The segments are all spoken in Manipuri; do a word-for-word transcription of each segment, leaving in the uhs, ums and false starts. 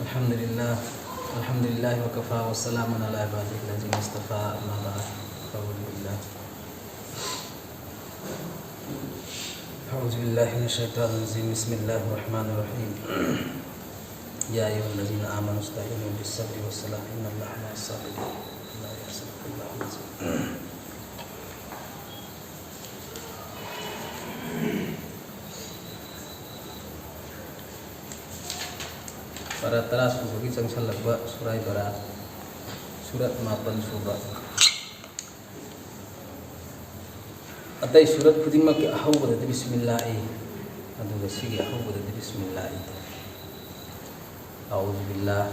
الحمد لله. الحمد لله وكفى وسلام على عباده الذين اصطفى، أما بعد. أعوذ بالله. أعوذ بالله من الشيطان الرجيم. بسم الله الرحمن الرحيم. يا أيها الذين آمنوا استعينوا بالصبر والصلاة إن الله مع الصابرين. لا يحزنك الله العظيم. ꯄꯔꯥ ꯇꯔꯥ ꯁꯨꯕꯒꯤ ꯆꯪꯁꯜꯂꯛꯄ ꯁꯨꯔꯥꯏ ꯕꯔꯥ, ꯁꯨꯔꯠ ꯃꯥꯄꯟ ꯁꯨꯕ꯫ ꯑꯇꯩ ꯁꯨꯔꯠ ꯈꯨꯗꯤꯡꯃꯛꯀꯤ ꯑꯍꯧꯕꯗꯗꯤ ꯕꯤꯁꯃꯤꯜꯂꯥꯍꯤ, ꯑꯗꯨꯒ ꯁꯤꯒꯤ ꯑꯍꯧꯕꯗꯗꯤ ꯕꯤꯁꯃꯤꯜꯂꯥꯍꯤ꯫ ꯑꯥꯎꯖꯨ ꯕꯤꯜꯂꯥꯍ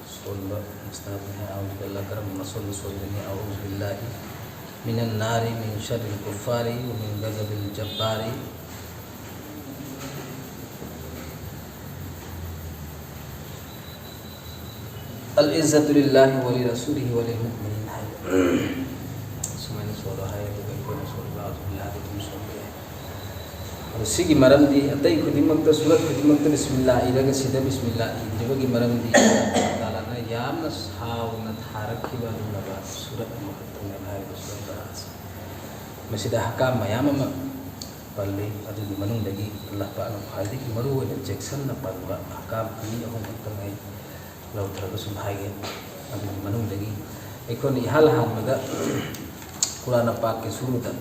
ꯁꯣꯟꯕ ꯃꯁꯇꯥꯕꯅꯤ ꯍꯥꯏ, ꯑꯥꯎꯖꯨ ꯕꯤꯜꯂꯥꯍ ꯀꯔꯝꯕ ꯃꯁꯣꯟꯗ ꯁꯣꯏꯒꯅꯤ? ꯑꯥꯎꯖꯨ ꯕꯤꯜꯂꯥꯍꯤ ꯃꯤꯅꯟ ꯅꯥꯔꯤ ꯃꯤꯟ ꯁꯔꯔꯤꯜ ꯀꯨꯐꯥꯔꯤ ꯋ ꯃꯤꯟ ꯒꯖꯕꯤꯜ ꯖꯕꯥꯔꯤ꯫ العزة لله ولرسوله وللمؤمنين ꯍꯥꯏ꯫ ꯁꯨꯃꯥꯏꯅ ꯁꯣꯜꯂꯣ ꯍꯥꯏ, ꯑꯗꯨꯒ ꯑꯩꯈꯣꯏꯅ ꯁꯣꯜꯂꯤꯕ ꯑꯥꯎꯖꯨ ꯕꯤꯜꯂꯥꯍꯗꯤ ꯑꯗꯨꯝ ꯁꯣꯟꯕ ꯌꯥꯏ꯫ ꯑꯗꯣ ꯁꯤꯒꯤ ꯃꯔꯝꯗꯤ, ꯑꯇꯩ ꯈꯨꯗꯤꯡꯃꯛꯇ, ꯁꯨꯔꯠ ꯈꯨꯗꯤꯡꯃꯛꯇ ꯕꯤꯁꯃꯤꯜꯂꯥ ꯏꯔꯒ ꯁꯤꯗ ꯕꯤꯁꯃꯤꯜꯂꯥ ꯏꯗ꯭ꯔꯤꯕꯒꯤ ꯃꯔꯝꯗꯤ, ꯑꯜꯂꯥꯍ ꯇꯥꯂꯥꯅ ꯌꯥꯝꯅ ꯁꯥꯎꯅ ꯊꯥꯔꯛꯈꯤꯕ ꯑꯗꯨꯒꯨꯝꯂꯕ ꯁꯨꯔꯠ ꯑꯃꯈꯛꯇꯪꯅꯦꯕ ꯍꯥꯏꯔꯤꯕ ꯁꯨꯔꯠ ꯕꯔꯥ ꯑꯁꯤ꯫ ꯃꯁꯤꯗ ꯑꯍꯀꯥꯝ ꯃꯌꯥꯝ ꯑꯃ ꯄꯜꯂꯤ꯫ ꯑꯗꯨꯒꯤ ꯃꯅꯨꯡꯗꯒꯤ ꯑꯜꯂꯥꯍ ꯄꯥꯛꯅ ꯈ꯭ꯋꯥꯏꯗꯒꯤ ꯃꯔꯨ ꯑꯣꯏꯅ ꯆꯦꯛꯁꯤꯟꯅ ꯄꯟꯕ ꯑꯍꯀꯥꯝ ꯑꯅꯤ ꯑꯍꯨꯝ ꯈꯛꯇꯪ ꯑꯩ ꯂꯧꯊꯔꯒ ꯁꯨꯝ ꯍꯥꯏꯒꯦ꯫ ꯑꯗꯨꯒꯤ ꯃꯅꯨꯡꯗꯒꯤ ꯑꯩꯈꯣꯏꯅ ꯏꯍꯥꯟ ꯍꯥꯟꯕꯗ ꯀꯨꯔꯥꯟ ꯄꯥꯛꯀꯤ ꯁꯨꯔꯨꯗ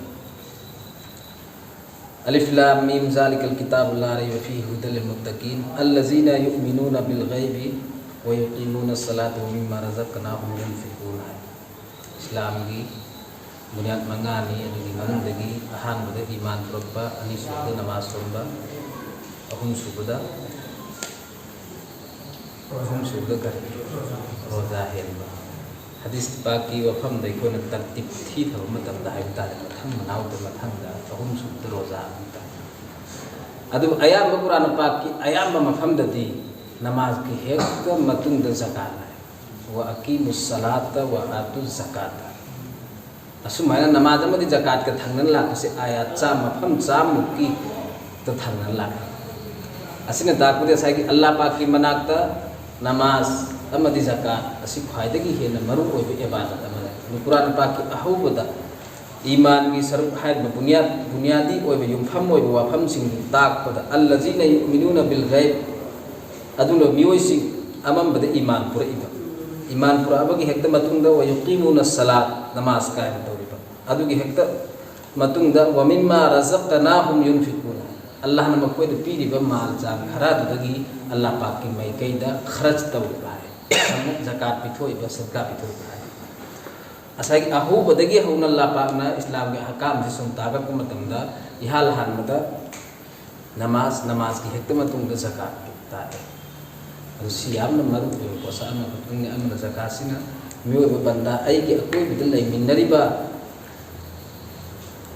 الم ذلك الكتاب لا ريب فيه هدى للمتقين الذين يؤمنون بالغيب ويقيمون الصلاة ومما رزقناهم ينفقون ꯍꯥꯏ꯫ ꯏꯁꯂꯥꯝꯒꯤ ꯕꯨꯅꯤꯌꯥꯠ ꯃꯉꯥꯅꯤ, ꯑꯗꯨꯒꯤ ꯃꯅꯨꯡꯗꯒꯤ ꯑꯍꯥꯟꯕꯗ ꯏꯃꯥꯟ ꯄꯨꯔꯛꯄ, ꯑꯅꯤꯁꯨꯕꯗ ꯅꯃꯥꯖ ꯁꯣꯟꯕ, ꯑꯍꯨꯝꯁꯨꯕꯗ ꯑꯍꯨꯝꯁꯨꯕꯗ ꯀꯔꯤ? ꯔꯣꯖꯥ ꯍꯦꯟꯕ꯫ ꯍꯗꯤꯁ ꯄꯥꯛꯀꯤ ꯋꯥꯐꯝꯗ ꯑꯩꯈꯣꯏꯅ ꯇꯔꯇꯤꯞ ꯊꯤꯊꯕ ꯃꯇꯝꯗ ꯍꯥꯏꯕ ꯇꯥꯔꯦ, ꯃꯊꯪ ꯃꯅꯥꯎꯗ ꯃꯊꯪꯗ ꯑꯍꯨꯝꯁꯨꯕꯗ ꯔꯣꯖꯥ ꯑꯃꯨꯛ ꯇꯥꯏ꯫ ꯑꯗꯨꯕꯨ ꯑꯌꯥꯝꯕ ꯀꯨꯔꯥꯟ ꯄꯥꯛꯀꯤ ꯑꯌꯥꯝꯕ ꯃꯐꯝꯗꯗꯤ ꯅꯃꯥꯖꯀꯤ ꯍꯦꯛꯇ ꯃꯇꯨꯡꯗ ꯖꯀꯥꯠ ꯍꯥꯏ꯫ وأقيموا الصلاة وآتوا الزكاة꯫ ꯑꯁꯨꯃꯥꯏꯅ ꯅꯃꯥꯖ ꯑꯃꯗꯤ ꯖꯀꯥꯠꯀ ꯊꯪꯅꯅ ꯂꯥꯛꯄꯁꯦ ꯑꯥꯌꯥꯠ ꯆꯥꯝꯃ, ꯃꯐꯝ ꯆꯥꯝꯃꯨꯛꯀꯤ ꯇ ꯊꯪꯅꯅ ꯂꯥꯛꯑꯦ꯫ ꯑꯁꯤꯅ ꯇꯥꯛꯄꯗꯤ ꯉꯁꯥꯏꯒꯤ ꯑꯜꯂꯥꯍ ꯄꯥꯛꯀꯤ ꯃꯅꯥꯛꯇ ꯅꯃꯥꯖ ꯑꯃꯗꯤ ꯖꯀꯥꯠ ꯑꯁꯤ ꯈ꯭ꯋꯥꯏꯗꯒꯤ ꯍꯦꯟꯅ ꯃꯔꯨ ꯑꯣꯏꯕ ꯏꯕꯥꯗꯠ ꯑꯃꯅꯤ꯫ ꯑꯗꯨ ꯀꯨꯔꯥꯟ ꯄꯥꯛꯀꯤ ꯑꯍꯧꯕꯗ ꯏꯃꯥꯟꯒꯤ ꯁꯔꯨꯛ ꯍꯥꯏꯔꯤꯕ ꯕꯨꯅꯤꯌꯥꯗ, ꯕꯨꯅꯤꯌꯥꯗꯤ ꯑꯣꯏꯕ, ꯌꯨꯝꯐꯝ ꯑꯣꯏꯕ ꯋꯥꯐꯝꯁꯤꯡꯗꯨ ꯇꯥꯛꯄꯗ, "ꯑꯜꯂꯖꯤꯅ ꯌꯨꯑꯃꯤꯅꯨꯅ ꯕꯤꯜ ꯒꯩꯕ", ꯑꯗꯨꯅ ꯃꯤꯑꯣꯏꯁꯤꯡ ꯑꯃꯝꯕꯗ ꯏꯃꯥꯟ ꯄꯨꯔꯛꯏꯕ꯫ ꯏꯃꯥꯟ ꯄꯨꯔꯛꯑꯕꯒꯤ ꯍꯦꯛꯇ ꯃꯇꯨꯡꯗ, "ꯋ ꯌꯨꯀꯤꯃꯨꯅ ꯁꯂꯥꯠ", ꯅꯃꯥꯖ ꯀꯥꯏꯅ ꯇꯧꯔꯤꯕ꯫ ꯑꯗꯨꯒꯤ ꯍꯦꯛꯇ ꯃꯇꯨꯡꯗ, "ꯋ ꯃꯤꯝꯃꯥ ꯔꯖꯛꯅꯥꯍꯨꯝ ꯌꯨꯟꯐꯤꯀꯨꯅ", ꯑꯜꯂꯥꯍꯅ ꯃꯈꯣꯏꯗ ꯄꯤꯔꯤꯕ ꯃꯥꯜ ꯆꯥꯡ ꯈꯔꯗꯨꯗꯒꯤ ꯑꯜꯂꯥꯍ ꯄꯥꯛꯀꯤ ꯃꯥꯏꯀꯩꯗ ꯈꯔꯖ ꯇꯧꯔꯤꯕ ꯍꯥꯏ꯫ ꯁꯝꯅ ꯖꯀꯥꯠ ꯄꯤꯊꯣꯛꯏꯕ, ꯁꯗꯀꯥ ꯄꯤꯊꯣꯛꯏꯕ ꯍꯥꯏ꯫ ꯉꯁꯥꯏꯒꯤ ꯑꯍꯧꯕꯗꯒꯤ ꯍꯧꯅ ꯑꯜꯂꯥꯍ ꯄꯥꯛꯅ ꯏꯁꯂꯥꯝꯒꯤ ꯑꯍꯀꯥꯝꯁꯤ ꯁꯨꯝ ꯇꯥꯛꯂꯛꯄ ꯃꯇꯝꯗ, ꯏꯍꯥꯟ ꯍꯥꯟꯕꯗ ꯅꯃꯥꯖ, ꯅꯃꯥꯖꯀꯤ ꯍꯦꯛꯇ ꯃꯇꯨꯡꯗ ꯖꯀꯥꯠ ꯇꯥꯛꯑꯦ꯫ ꯑꯗꯨ ꯁꯤ ꯌꯥꯝꯅ ꯃꯔꯨ ꯑꯣꯏꯕ ꯄꯣꯠꯁꯛ ꯑꯃꯈꯛꯅꯤ꯫ ꯑꯃꯅ ꯖꯀꯥꯠꯁꯤꯅ ꯃꯤꯑꯣꯏꯕ ꯕꯟꯗꯥ, ꯑꯩꯒꯤ ꯑꯀꯣꯏꯕꯗ ꯂꯩꯃꯤꯟꯅꯔꯤꯕ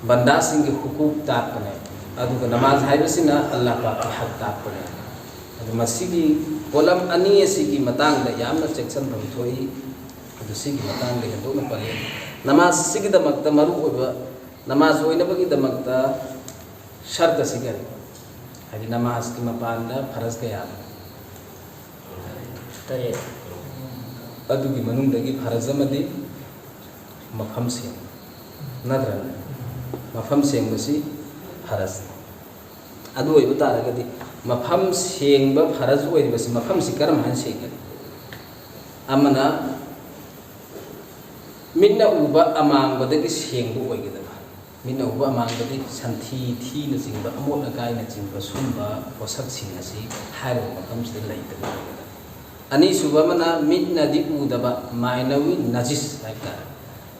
ꯕꯟꯗꯥꯁꯤꯡꯒꯤ ꯍꯨꯀꯨꯛ ꯇꯥꯛꯄꯅꯦ, ꯑꯗꯨꯒ ꯅꯃꯥꯖ ꯍꯥꯏꯕꯁꯤꯅ ꯑꯜꯂꯥꯍ ꯄꯥꯛꯀꯤ ꯍꯛ ꯇꯥꯛꯄꯅꯦ꯫ ꯑꯗꯨ ꯃꯁꯤꯒꯤ ꯄꯣꯠꯂꯝ ꯑꯅꯤ ꯑꯁꯤꯒꯤ ꯃꯇꯥꯡꯗ ꯌꯥꯝꯅ ꯆꯦꯛꯁꯤꯟꯐꯝ ꯊꯣꯛꯏ꯫ ꯑꯗꯨ ꯁꯤꯒꯤ ꯃꯇꯥꯡꯗ ꯍꯦꯟꯗꯣꯛꯅ ꯄꯜꯂꯤ꯫ ꯅꯃꯥꯖ ꯑꯁꯤꯒꯤꯗꯃꯛꯇ ꯃꯔꯨ ꯑꯣꯏꯕ, ꯅꯃꯥꯖ ꯑꯣꯏꯅꯕꯒꯤꯗꯃꯛꯇ ꯁꯔꯠ ꯑꯁꯤ ꯀꯔꯤ? ꯍꯥꯏꯗꯤ ꯅꯃꯥꯖꯀꯤ ꯃꯄꯥꯟꯗ ꯐꯔꯖ ꯀꯌꯥꯅꯣ? ꯇꯔꯦꯠ꯫ ꯑꯗꯨꯒꯤ ꯃꯅꯨꯡꯗꯒꯤ ꯐꯔꯖ ꯑꯃꯗꯤ ꯃꯐꯝ ꯁꯦꯡꯕ, ꯅꯠꯇ꯭ꯔꯅꯦ? ꯃꯐꯝ ꯁꯦꯡꯕꯁꯤ ꯐꯔꯖꯅꯤ꯫ ꯑꯗꯨ ꯑꯣꯏꯕ ꯇꯥꯔꯒꯗꯤ ꯃꯐꯝ ꯁꯦꯡꯕ ꯐꯔꯖ ꯑꯣꯏꯔꯤꯕꯁꯤ ꯃꯐꯝꯁꯤ ꯀꯔꯝ ꯍꯥꯏꯅ ꯁꯦꯡꯒꯅꯤ? ꯑꯃꯅ ꯃꯤꯠꯅ ꯎꯕ ꯑꯃꯥꯡꯕꯗꯒꯤ ꯁꯦꯡꯕ ꯑꯣꯏꯒꯗꯕ꯫ ꯃꯤꯠꯅ ꯎꯕ ꯑꯃꯥꯡꯕꯗꯤ ꯁꯟꯊꯤ, ꯊꯤꯅꯆꯤꯡꯕ, ꯑꯃꯣꯠ ꯑꯀꯥꯏꯅꯆꯤꯡꯕ ꯁꯨꯝꯕ ꯄꯣꯠꯁꯛꯁꯤꯡ ꯑꯁꯤ ꯍꯥꯏꯔꯤꯕ ꯃꯐꯝꯁꯤꯗ ꯂꯩꯇꯕ ꯑꯣꯏꯒꯗꯕ꯫ ꯑꯅꯤꯁꯨꯕ ꯑꯃꯅ ꯃꯤꯠꯅꯗꯤ ꯎꯗꯕ ꯃꯥꯏꯅꯋꯤ ꯅꯖꯤꯁ ꯍꯥꯏꯕ ꯇꯥꯔꯦ꯫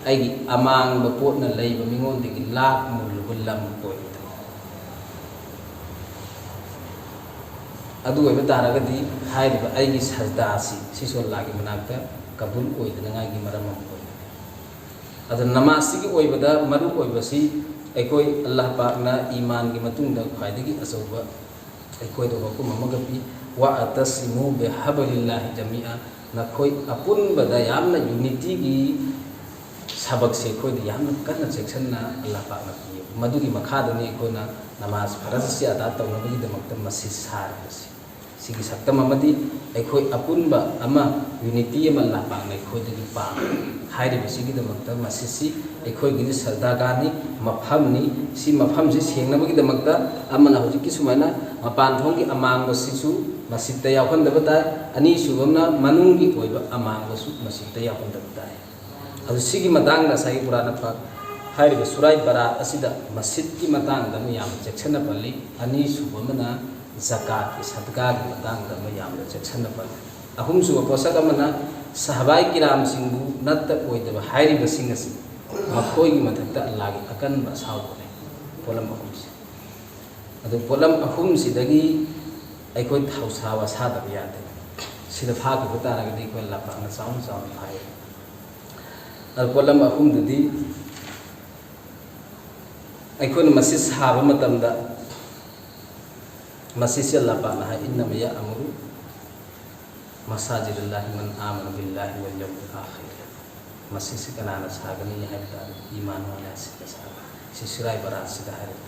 ꯑꯩꯒꯤ ꯑꯃꯥꯡꯕ ꯄꯣꯠꯅ ꯂꯩꯕ, ꯃꯤꯉꯣꯟꯗꯒꯤ ꯂꯥꯞ ꯃꯨꯜꯂꯨꯕ ꯂꯝ ꯑꯣꯏꯕꯗ꯫ ꯑꯗꯨ ꯑꯣꯏꯕ ꯇꯥꯔꯒꯗꯤ ꯍꯥꯏꯔꯤꯕ ꯑꯩꯒꯤ ꯁꯖꯗꯥ ꯑꯁꯤ ꯁꯤꯁꯨ ꯑꯜꯂꯥꯍꯒꯤ ꯃꯅꯥꯛꯇ ꯀꯕꯨꯜ ꯑꯣꯏꯗꯅꯉꯥꯏꯒꯤ ꯃꯔꯝ ꯑꯃ ꯑꯣꯏꯒꯅꯤ꯫ ꯑꯗꯨꯅ ꯅꯃꯥꯖꯁꯤꯒꯤ ꯑꯣꯏꯕꯗ ꯃꯔꯨ ꯑꯣꯏꯕꯁꯤ ꯑꯩꯈꯣꯏ ꯑꯜꯂꯥꯍ ꯄꯥꯛꯅ ꯏꯃꯥꯟꯒꯤ ꯃꯇꯨꯡꯗ ꯈ꯭ꯋꯥꯏꯗꯒꯤ ꯑꯆꯧꯕ ꯑꯩꯈꯣꯏꯗ ꯋꯥꯐꯝ ꯑꯃꯒ ꯄꯤ, "ꯋ ꯑꯇꯁꯤꯃꯨ ꯕꯤꯍꯕꯂꯤꯜꯂꯥꯍꯤ ꯖꯃꯤꯑ", ꯅꯈꯣꯏ ꯑꯄꯨꯟꯕꯗ ꯌꯥꯝꯅ ꯌꯨꯅꯤꯇꯤꯒꯤ ꯊꯕꯛꯁꯦ ꯑꯩꯈꯣꯏꯗ ꯌꯥꯝꯅ ꯀꯟꯅ ꯆꯦꯛꯁꯤꯟꯅ ꯑꯜꯂꯥꯍ ꯄꯥꯛꯅ ꯄꯤꯌꯦꯕ꯫ ꯃꯗꯨꯒꯤ ꯃꯈꯥꯗꯅꯤ ꯑꯩꯈꯣꯏꯅ ꯅꯃꯥꯖ ꯐꯔꯖ ꯑꯁꯤ ꯑꯗꯥ ꯇꯧꯅꯕꯒꯤꯗꯃꯛꯇ ꯃꯁꯖꯤꯗ ꯁꯥꯔꯤꯕꯁꯤ꯫ ꯁꯤꯒꯤ ꯁꯛꯇꯝ ꯑꯃꯗꯤ ꯑꯩꯈꯣꯏ ꯑꯄꯨꯟꯕ ꯑꯃ, ꯌꯨꯅꯤꯇꯤ ꯑꯃ ꯑꯜꯂꯥꯍ ꯄꯥꯛꯅ ꯑꯩꯈꯣꯏꯗꯒꯤ ꯄꯥꯝꯃꯤ꯫ ꯍꯥꯏꯔꯤꯕꯁꯤꯒꯤꯗꯃꯛꯇ ꯃꯁꯖꯤꯗꯁꯤ ꯑꯩꯈꯣꯏꯒꯤꯗꯤ ꯁꯔꯗꯥꯒꯥꯍꯅꯤ, ꯃꯐꯝꯅꯤ꯫ ꯁꯤ ꯃꯐꯝꯁꯤ ꯁꯦꯡꯅꯕꯒꯤꯗꯃꯛꯇ ꯑꯃꯅ ꯍꯧꯖꯤꯛꯀꯤ ꯁꯨꯃꯥꯏꯅ ꯃꯄꯥꯟ ꯊꯣꯡꯒꯤ ꯑꯃꯥꯡꯕꯁꯤꯁꯨ ꯃꯁꯖꯤꯗꯇ ꯌꯥꯎꯍꯟꯗꯕ ꯇꯥꯏ, ꯑꯅꯤꯁꯨꯕ ꯑꯃꯅ ꯃꯅꯨꯡꯒꯤ ꯑꯣꯏꯕ ꯑꯃꯥꯡꯕꯁꯨ ꯃꯁꯖꯤꯗꯇ ꯌꯥꯎꯍꯟꯗꯕ ꯇꯥꯏ꯫ ꯑꯗꯨ ꯁꯤꯒꯤ ꯃꯇꯥꯡꯗ ꯉꯁꯥꯏꯒꯤ ꯀꯨꯔꯥꯟ ꯄꯥꯛ ꯍꯥꯏꯔꯤꯕ ꯁꯨꯔꯥꯏ ꯕꯔꯥꯠ ꯑꯁꯤꯗ ꯃꯁꯖꯤꯗꯀꯤ ꯃꯇꯥꯡꯗ ꯑꯃ ꯌꯥꯝꯅ ꯆꯦꯛꯁꯤꯟꯅ ꯄꯜꯂꯤ, ꯑꯅꯤꯁꯨꯕ ꯑꯃꯅ ꯖꯀꯥꯠꯀꯤ, ꯁꯗꯒꯥꯒꯤ ꯃꯇꯥꯡꯗ ꯑꯃ ꯌꯥꯝꯅ ꯆꯦꯛꯁꯤꯟꯅ ꯄꯜꯂꯤ꯫ ꯑꯍꯨꯝꯁꯨꯕ ꯄꯣꯠꯁꯛ ꯑꯃꯅ ꯁꯍꯥꯕꯥꯏ ꯀꯤꯔꯥꯝꯁꯤꯡꯕꯨ ꯅꯠꯇ ꯑꯣꯏꯗꯕ ꯍꯥꯏꯔꯤꯕꯁꯤꯡ ꯑꯁꯤ ꯃꯈꯣꯏꯒꯤ ꯃꯊꯛꯇ ꯑꯜꯂꯥꯍꯒꯤ ꯑꯀꯟꯕ ꯑꯁꯥꯎꯕ ꯂꯩ꯫ ꯄꯣꯠꯂꯝ ꯑꯍꯨꯝꯁꯦ꯫ ꯑꯗꯨ ꯄꯣꯠꯂꯝ ꯑꯍꯨꯝꯁꯤꯗꯒꯤ ꯑꯩꯈꯣꯏ ꯊꯧꯁꯥ ꯋꯥꯁꯥꯗꯕ ꯌꯥꯗꯦ꯫ ꯁꯤꯗ ꯐꯥꯈꯤꯕ ꯇꯥꯔꯒꯗꯤ ꯑꯩꯈꯣꯏ ꯑꯜꯂꯥꯍ ꯄꯥꯛꯅ ꯆꯥꯎꯅ ꯆꯥꯎꯅ ꯐꯥꯏ꯫ ꯑꯗꯨ ꯄꯣꯠꯂꯝ ꯑꯍꯨꯝꯗꯨꯗꯤ ꯑꯩꯈꯣꯏꯅ ꯃꯁꯖꯤꯗ ꯁꯥꯕ ꯃꯇꯝꯗ ꯃꯁꯖꯤꯗꯁꯤ ꯑꯜꯂꯥꯍ ꯄꯥꯛꯅ ꯍꯥꯏ, "ꯏꯟꯅꯃ ꯌꯥꯑꯃꯨꯔꯨ ꯃꯁꯥꯖꯤꯗ ꯑꯜꯂꯥꯍꯤ ꯃꯟ ꯑꯥꯃꯅ ꯕꯤꯜꯂꯥꯍꯤ ꯋꯜ ꯌꯧꯃꯤꯜ ꯑꯥꯈꯤꯔ"꯫ ꯃꯁꯖꯤꯗꯁꯤ ꯀꯅꯥꯅ ꯁꯥꯒꯅꯤ ꯍꯥꯏꯕ ꯇꯥꯔꯒꯗꯤ ꯏꯃꯥꯟ ꯋꯥꯂꯥꯁꯤꯡꯅ ꯁꯥꯒꯅꯤ꯫ ꯁꯤ ꯁꯨꯔꯥꯏ ꯕꯔꯥꯠꯁꯤꯗ ꯍꯥꯏꯔꯤꯕ꯫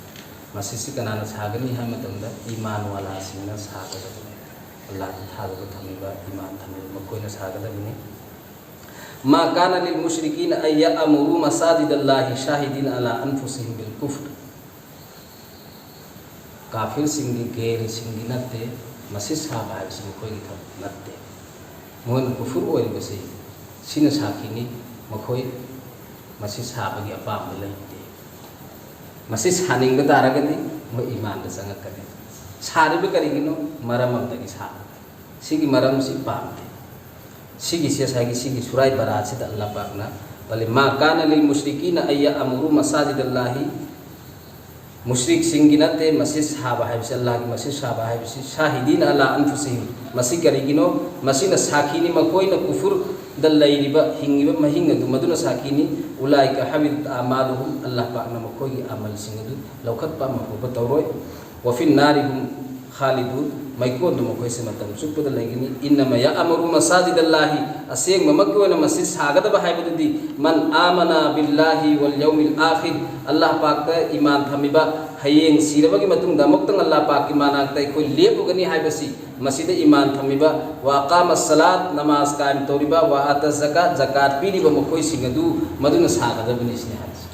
ꯃꯁꯖꯤꯗꯁꯤ ꯀꯅꯥꯅ ꯁꯥꯒꯅꯤ ꯍꯥꯏꯕ ꯃꯇꯝꯗ ꯏꯃꯥꯟ ꯋꯥꯂꯥꯁꯤꯡꯅ ꯁꯥꯒꯗꯕꯅꯤ꯫ ꯑꯜꯂꯥꯍꯗ ꯊꯥꯖꯕ ꯊꯝꯃꯤꯕ, ꯏꯃꯥꯟ ꯊꯝꯃꯤꯕ ꯃꯈꯣꯏꯅ ꯁꯥꯒꯗꯕꯅꯤ꯫ "ꯃꯥ ꯀꯥꯅ ꯂꯤꯜ ꯃꯨꯁ꯭ꯔꯤꯀꯤꯅ ꯑꯟ ꯌꯥꯑꯃꯨꯔꯨ ꯃꯁꯥꯖꯤꯗ ꯑꯜꯂꯥꯍꯤ ꯁꯥꯍꯤꯗꯤꯅ ꯑꯂꯥ ꯑꯟꯐꯨꯁꯤꯍꯤꯝ ꯕꯤꯜ ꯀꯨꯐ꯭ꯔ"꯫ ꯀꯥꯐꯤꯔꯁꯤꯡꯒꯤ, ꯒꯦꯔꯁꯤꯡꯒꯤ ꯅꯠꯇꯦ, ꯃꯁꯖꯤꯗ ꯁꯥꯕ ꯍꯥꯏꯕꯁꯤ ꯃꯈꯣꯏꯒꯤ ꯊꯕꯛ ꯅꯠꯇꯦ꯫ ꯃꯈꯣꯏꯅ ꯀꯨꯐꯨꯔ ꯑꯣꯏꯔꯤꯕꯁꯤ ꯁꯤꯅ ꯁꯥꯈꯤꯅꯤ, ꯃꯈꯣꯏ ꯃꯁꯖꯤꯗ ꯁꯥꯕꯒꯤ ꯑꯄꯥꯝꯕ ꯂꯩꯇꯦ꯫ ꯃꯁꯖꯤꯗ ꯁꯥꯅꯤꯡꯕ ꯇꯥꯔꯒꯗꯤ ꯃꯣꯏ ꯏꯃꯥꯟꯗ ꯆꯪꯉꯛꯀꯅꯤ꯫ ꯁꯥꯔꯤꯕ ꯀꯔꯤꯒꯤꯅꯣ? ꯃꯔꯝ ꯑꯃꯗꯒꯤ ꯁꯥꯕ꯫ ꯁꯤꯒꯤ ꯃꯔꯝꯁꯤ ꯄꯥꯝꯗꯦ꯫ ꯁꯤꯒꯤꯁꯦ ꯉꯁꯥꯏꯒꯤ ꯁꯤꯒꯤ ꯁꯨꯔꯥꯏ ꯕꯔꯥꯠꯁꯤꯗ ꯑꯜꯂꯥꯍ ꯄꯥꯛꯅ ꯄꯜꯂꯤ, "ꯃꯥ ꯀꯥꯅ ꯂꯤꯜ ꯃꯨꯁ꯭ꯔꯤꯀꯤꯅ ꯑꯟ ꯌꯥꯑꯃꯨꯔꯨ ꯃꯁꯥꯖꯤꯗ ꯑꯜꯂꯥꯍꯤ"꯫ ꯃꯨꯁ꯭ꯔꯤꯛꯁꯤꯡꯒꯤ ꯅꯠꯇꯦ ꯃꯁꯖꯤꯗ ꯁꯥꯕ ꯍꯥꯏꯕꯁꯤ, ꯑꯜꯂꯥꯍꯒꯤ ꯃꯁꯖꯤꯗ ꯁꯥꯕ ꯍꯥꯏꯕꯁꯤ, "ꯁꯥꯍꯤꯗꯤꯅ ꯑꯂꯥ ꯑꯟꯐꯨꯁꯤꯍꯤꯝ"꯫ ꯃꯁꯤ ꯀꯔꯤꯒꯤꯅꯣ? ꯃꯁꯤꯅ ꯁꯥꯈꯤꯅꯤ, ꯃꯈꯣꯏꯅ ꯀꯨꯐꯨꯔꯗ ꯂꯩꯔꯤꯕ, ꯍꯤꯡꯉꯤꯕ ꯃꯍꯤꯡ ꯑꯗꯨ ꯃꯗꯨꯅ ꯁꯥꯈꯤꯅꯤ꯫ "ꯎꯂꯥꯏꯀ ꯍꯥꯕꯤꯇꯠ ꯑꯃꯥꯂꯨꯍꯨꯝ"꯫ ꯑꯜꯂꯥꯍ ꯄꯥꯛꯅ ꯃꯈꯣꯏꯒꯤ ꯑꯃꯜꯁꯤꯡ ꯑꯗꯨ ꯂꯧꯈꯠꯄ ꯑꯃ ꯐꯥꯎꯕ ꯇꯧꯔꯣꯏ꯫ "ꯋꯐꯤꯟ ꯅꯥꯔꯤꯍꯨꯝ ꯈꯥꯂꯤꯗꯨꯟ, ꯃꯩꯀꯣꯟꯗ ꯃꯈꯣꯏꯁꯦ ꯃꯇꯝ ꯆꯨꯞꯄꯗ ꯂꯩꯒꯅꯤ꯫ "ꯏꯟꯅꯃ ꯌꯥꯑꯃꯨꯔꯨ ꯃꯁꯥꯖꯤꯗꯜꯂꯥꯍꯤ", ꯑꯁꯦꯡꯕꯃꯛꯀꯤ ꯑꯣꯏꯅ ꯃꯁꯖꯤꯗ ꯁꯥꯒꯗꯕ ꯍꯥꯏꯕꯗꯨꯗꯤ "ꯃꯟ ꯑꯥꯃꯅ ꯕꯤꯜꯂꯥꯍꯤ ꯋꯜ ꯌꯧꯃꯤꯜ ꯑꯥꯈꯤꯔ", ꯑꯜꯂꯥꯍ ꯄꯥꯛꯇ ꯏꯃꯥꯟ ꯊꯝꯃꯤꯕ, ꯍꯌꯦꯡ ꯁꯤꯔꯕꯒꯤ ꯃꯇꯨꯡꯗ ꯑꯃꯨꯛꯇꯪ ꯑꯜꯂꯥꯍ ꯄꯥꯛꯀꯤ ꯃꯅꯥꯛꯇ ꯑꯩꯈꯣꯏ ꯂꯦꯞꯂꯨꯒꯅꯤ ꯍꯥꯏꯕꯁꯤ, ꯃꯁꯤꯗ ꯏꯃꯥꯟ ꯊꯝꯃꯤꯕ, "ꯋ ꯑꯀꯥꯃ ꯁꯂꯥꯠ", ꯅꯃꯥꯖ ꯀꯥꯏꯝ ꯇꯧꯔꯤꯕ, "ꯋ ꯑꯥꯇ ꯖꯀꯥꯠ", ꯖꯀꯥꯠ ꯄꯤꯔꯤꯕ ꯃꯈꯣꯏꯁꯤꯡ ꯑꯗꯨ ꯃꯗꯨꯅ ꯁꯥꯒꯗꯕꯅꯤ ꯁꯤꯅꯤ ꯍꯥꯏꯔꯤꯁꯦ꯫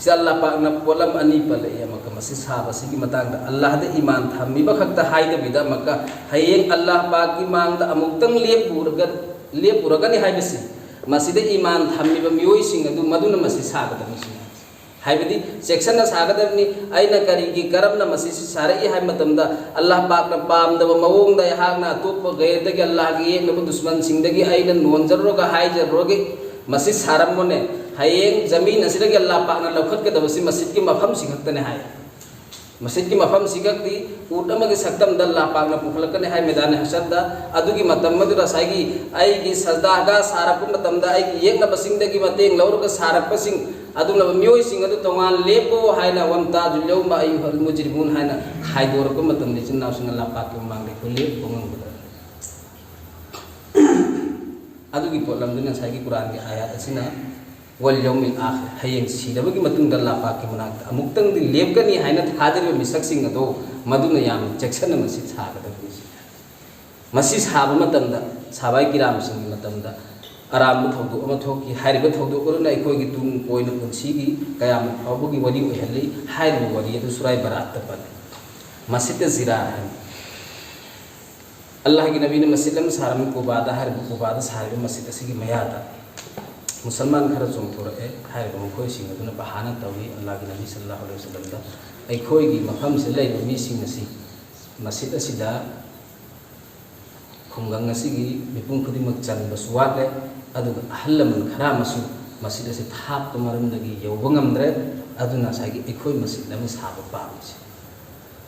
ꯁꯤ ꯑꯜꯂꯥꯍ ꯄꯥꯛꯅ ꯄꯣꯠꯂꯝ ꯑꯅꯤ ꯄꯜꯂꯛꯏ꯫ ꯑꯃꯨꯛꯀ ꯃꯁꯖꯤꯗ ꯁꯥꯕꯁꯤꯒꯤ ꯃꯇꯥꯡꯗ ꯑꯜꯂꯥꯍꯗ ꯏꯃꯥꯟ ꯊꯝꯃꯤꯕ ꯈꯛꯇ ꯍꯥꯏꯗꯕꯤꯗ, ꯑꯃꯨꯛꯀ ꯍꯌꯦꯡ ꯑꯜꯂꯥꯍ ꯄꯥꯛꯀꯤ ꯃꯥꯡꯗ ꯑꯃꯨꯛꯇꯪ ꯂꯦꯞꯄꯨꯔꯒ, ꯂꯦꯞꯄꯨꯔꯒꯅꯤ ꯍꯥꯏꯕꯁꯤ, ꯃꯁꯤꯗ ꯏꯃꯥꯟ ꯊꯝꯃꯤꯕ ꯃꯤꯑꯣꯏꯁꯤꯡ ꯑꯗꯨ ꯃꯗꯨꯅ ꯃꯁꯤ ꯁꯥꯒꯗꯕꯅꯤ ꯁꯤꯅꯤ꯫ ꯍꯥꯏꯕꯗꯤ ꯆꯦꯛꯁꯤꯟꯅ ꯁꯥꯒꯗꯕꯅꯤ꯫ ꯑꯩꯅ ꯀꯔꯤꯒꯤ, ꯀꯔꯝꯅ ꯃꯁꯤꯁꯤ ꯁꯥꯔꯛꯏ ꯍꯥꯏꯕ ꯃꯇꯝꯗ, ꯑꯜꯂꯥꯍ ꯄꯥꯛꯅ ꯄꯥꯝꯗꯕ ꯃꯑꯣꯡꯗ ꯑꯩꯍꯥꯛꯅ ꯑꯇꯣꯞꯄ ꯒꯩꯔꯗꯒꯤ ꯑꯜꯂꯥꯍꯒꯤ ꯌꯦꯛꯅꯕ ꯗꯨꯁꯃꯟꯁꯤꯡꯗꯒꯤ ꯑꯩꯅ ꯅꯣꯟꯖꯔꯨꯔꯒ ꯍꯥꯏꯖꯔꯨꯔꯒ, ꯃꯁꯤ ꯁꯥꯔꯝꯃꯣꯅꯦ, ꯍꯌꯦꯡ ꯖꯃꯤꯟ ꯑꯁꯤꯗꯒꯤ ꯑꯜꯂꯥꯍ ꯄꯥꯛꯅ ꯂꯧꯈꯠꯀꯗꯕꯁꯤ ꯃꯁꯖꯤꯗꯀꯤ ꯃꯐꯝꯁꯤ ꯈꯛꯇꯅꯦ ꯍꯥꯏ꯫ ꯃꯁꯖꯤꯗꯀꯤ ꯃꯐꯝꯁꯤ ꯈꯛꯇꯤ ꯎꯠ ꯑꯃꯒꯤ ꯁꯛꯇꯝꯗ ꯑꯜꯂꯥꯍ ꯄꯥꯛꯅ ꯄꯨꯈꯠꯂꯛꯀꯅꯤ ꯍꯥꯏ ꯃꯩꯗꯥꯟ ꯍꯁꯔꯗ꯫ ꯑꯗꯨꯒꯤ ꯃꯇꯝ ꯑꯗꯨꯗ ꯉꯁꯥꯏꯒꯤ ꯑꯩꯒꯤ ꯁꯖꯗꯥꯒꯥ ꯁꯥꯔꯛꯄ ꯃꯇꯝꯗ ꯑꯩꯒꯤ ꯌꯦꯛꯅꯕꯁꯤꯡꯗꯒꯤ ꯃꯇꯦꯡ ꯂꯧꯔꯒ ꯁꯥꯔꯛꯄꯁꯤꯡ ꯑꯗꯨꯒꯨꯝꯂꯕ ꯃꯤꯑꯣꯏꯁꯤꯡ ꯑꯗꯨ ꯇꯣꯉꯥꯟ ꯂꯦꯞꯄꯣ ꯍꯥꯏꯅ, "ꯋꯝꯇꯥꯖꯨꯜ ꯌꯧꯃ ꯑꯌꯨꯍꯜ ꯃꯨꯖꯔꯤꯃꯨꯟ" ꯍꯥꯏꯅ ꯈꯥꯏꯗꯣꯔꯛꯄ ꯃꯇꯝꯗ ꯏꯆꯤꯟ ꯏꯅꯥꯎꯁꯤꯡ ꯑꯜꯂꯥꯍ ꯄꯥꯛꯀꯤ ꯃꯃꯥꯡꯗ ꯑꯩꯈꯣꯏ ꯂꯦꯞꯄ ꯉꯝꯒꯗꯕꯅꯤ꯫ ꯑꯗꯨꯒꯤ ꯄꯣꯠꯂꯝꯗꯨꯅ ꯉꯁꯥꯏꯒꯤ ꯀꯨꯔꯥꯟꯒꯤ ꯑꯥꯌꯥꯠ ꯑꯁꯤꯅ "ꯋꯜ ꯌꯧꯃꯤꯜ ꯑꯥꯈꯤꯔ", ꯍꯌꯦꯡ ꯁꯤꯔꯕꯒꯤ ꯃꯇꯨꯡꯗ ꯑꯜꯂꯥꯍ ꯄꯥꯛꯀꯤ ꯃꯅꯥꯛꯇ ꯑꯃꯨꯛꯇꯪꯗꯤ ꯂꯦꯞꯀꯅꯤ ꯍꯥꯏꯅ ꯊꯥꯖꯔꯤꯕ ꯃꯤꯁꯛꯁꯤꯡ ꯑꯗꯣ ꯃꯗꯨꯅ ꯌꯥꯝꯅ ꯆꯦꯛꯁꯤꯟꯅ ꯃꯁꯤ ꯁꯥꯒꯗꯕꯅꯤ꯫ ꯃꯁꯤ ꯁꯥꯕ ꯃꯇꯝꯗ, ꯁꯍꯥꯕꯥꯏ ꯀꯤꯔꯥꯝꯁꯤꯡꯒꯤ ꯃꯇꯝꯗ ꯑꯔꯥꯟꯕ ꯊꯧꯗꯣꯛ ꯑꯃ ꯊꯣꯛꯈꯤ꯫ ꯍꯥꯏꯔꯤꯕ ꯊꯧꯗꯣꯛ ꯑꯗꯨꯅ ꯑꯩꯈꯣꯏꯒꯤ ꯇꯨꯡ ꯀꯣꯏꯅ ꯄꯨꯟꯁꯤꯒꯤ ꯀꯌꯥꯃꯨꯛ ꯐꯥꯎꯕꯒꯤ ꯋꯥꯔꯤ ꯑꯣꯏꯍꯜꯂꯤ꯫ ꯍꯥꯏꯔꯤꯕ ꯋꯥꯔꯤ ꯑꯗꯨ ꯁꯨꯔꯥꯏ ꯕꯔꯥꯠꯇ ꯄꯜꯂꯤ꯫ ꯃꯁꯖꯤꯗ ꯖꯤꯔꯥꯔ ꯍꯥꯏꯅ ꯑꯜꯂꯥꯍꯒꯤ ꯅꯕꯤꯅ ꯃꯁꯖꯤꯗ ꯑꯃ ꯁꯥꯔꯝꯃꯤ, ꯀꯨꯕꯥꯗ꯫ ꯍꯥꯏꯔꯤꯕ ꯀꯨꯕꯥꯗ ꯁꯥꯔꯤꯕ ꯃꯁꯖꯤꯗ ꯑꯁꯤꯒꯤ ꯃꯌꯥꯗ ꯃꯨꯁꯜꯃꯥꯟ ꯈꯔ ꯆꯣꯡꯊꯣꯔꯛꯑꯦ꯫ ꯍꯥꯏꯔꯤꯕ ꯃꯈꯣꯏꯁꯤꯡ ꯑꯗꯨꯅ ꯕꯍꯥꯅ ꯇꯧꯏ ꯑꯜꯂꯥꯍꯒꯤ ꯅꯕꯤ ꯁꯜꯂꯜꯂꯥꯍꯨ ꯑꯂꯩꯍꯤ ꯋꯁꯜꯂꯝꯗ, "ꯑꯩꯈꯣꯏꯒꯤ ꯃꯐꯝꯁꯤꯗ ꯂꯩꯔꯤꯕ ꯃꯤꯁꯤꯡ ꯑꯁꯤ ꯃꯁꯖꯤꯗ ꯑꯁꯤꯗ ꯈꯨꯡꯒꯪ ꯑꯁꯤꯒꯤ ꯃꯤꯄꯨꯝ ꯈꯨꯗꯤꯡꯃꯛ ꯆꯟꯕꯁꯨ ꯋꯥꯠꯂꯦ, ꯑꯗꯨꯒ ꯑꯍꯜ ꯂꯃꯟ ꯈꯔ ꯑꯃꯁꯨ ꯃꯁꯖꯤꯗ ꯑꯁꯤ ꯊꯥꯞꯄ ꯃꯔꯝꯗꯒꯤ ꯌꯧꯕ ꯉꯝꯗ꯭ꯔꯦ, ꯑꯗꯨꯅ ꯉꯁꯥꯏꯒꯤ ꯑꯩꯈꯣꯏ ꯃꯁꯖꯤꯗ ꯑꯃ ꯁꯥꯕ ꯄꯥꯝꯃꯤꯁꯦ꯫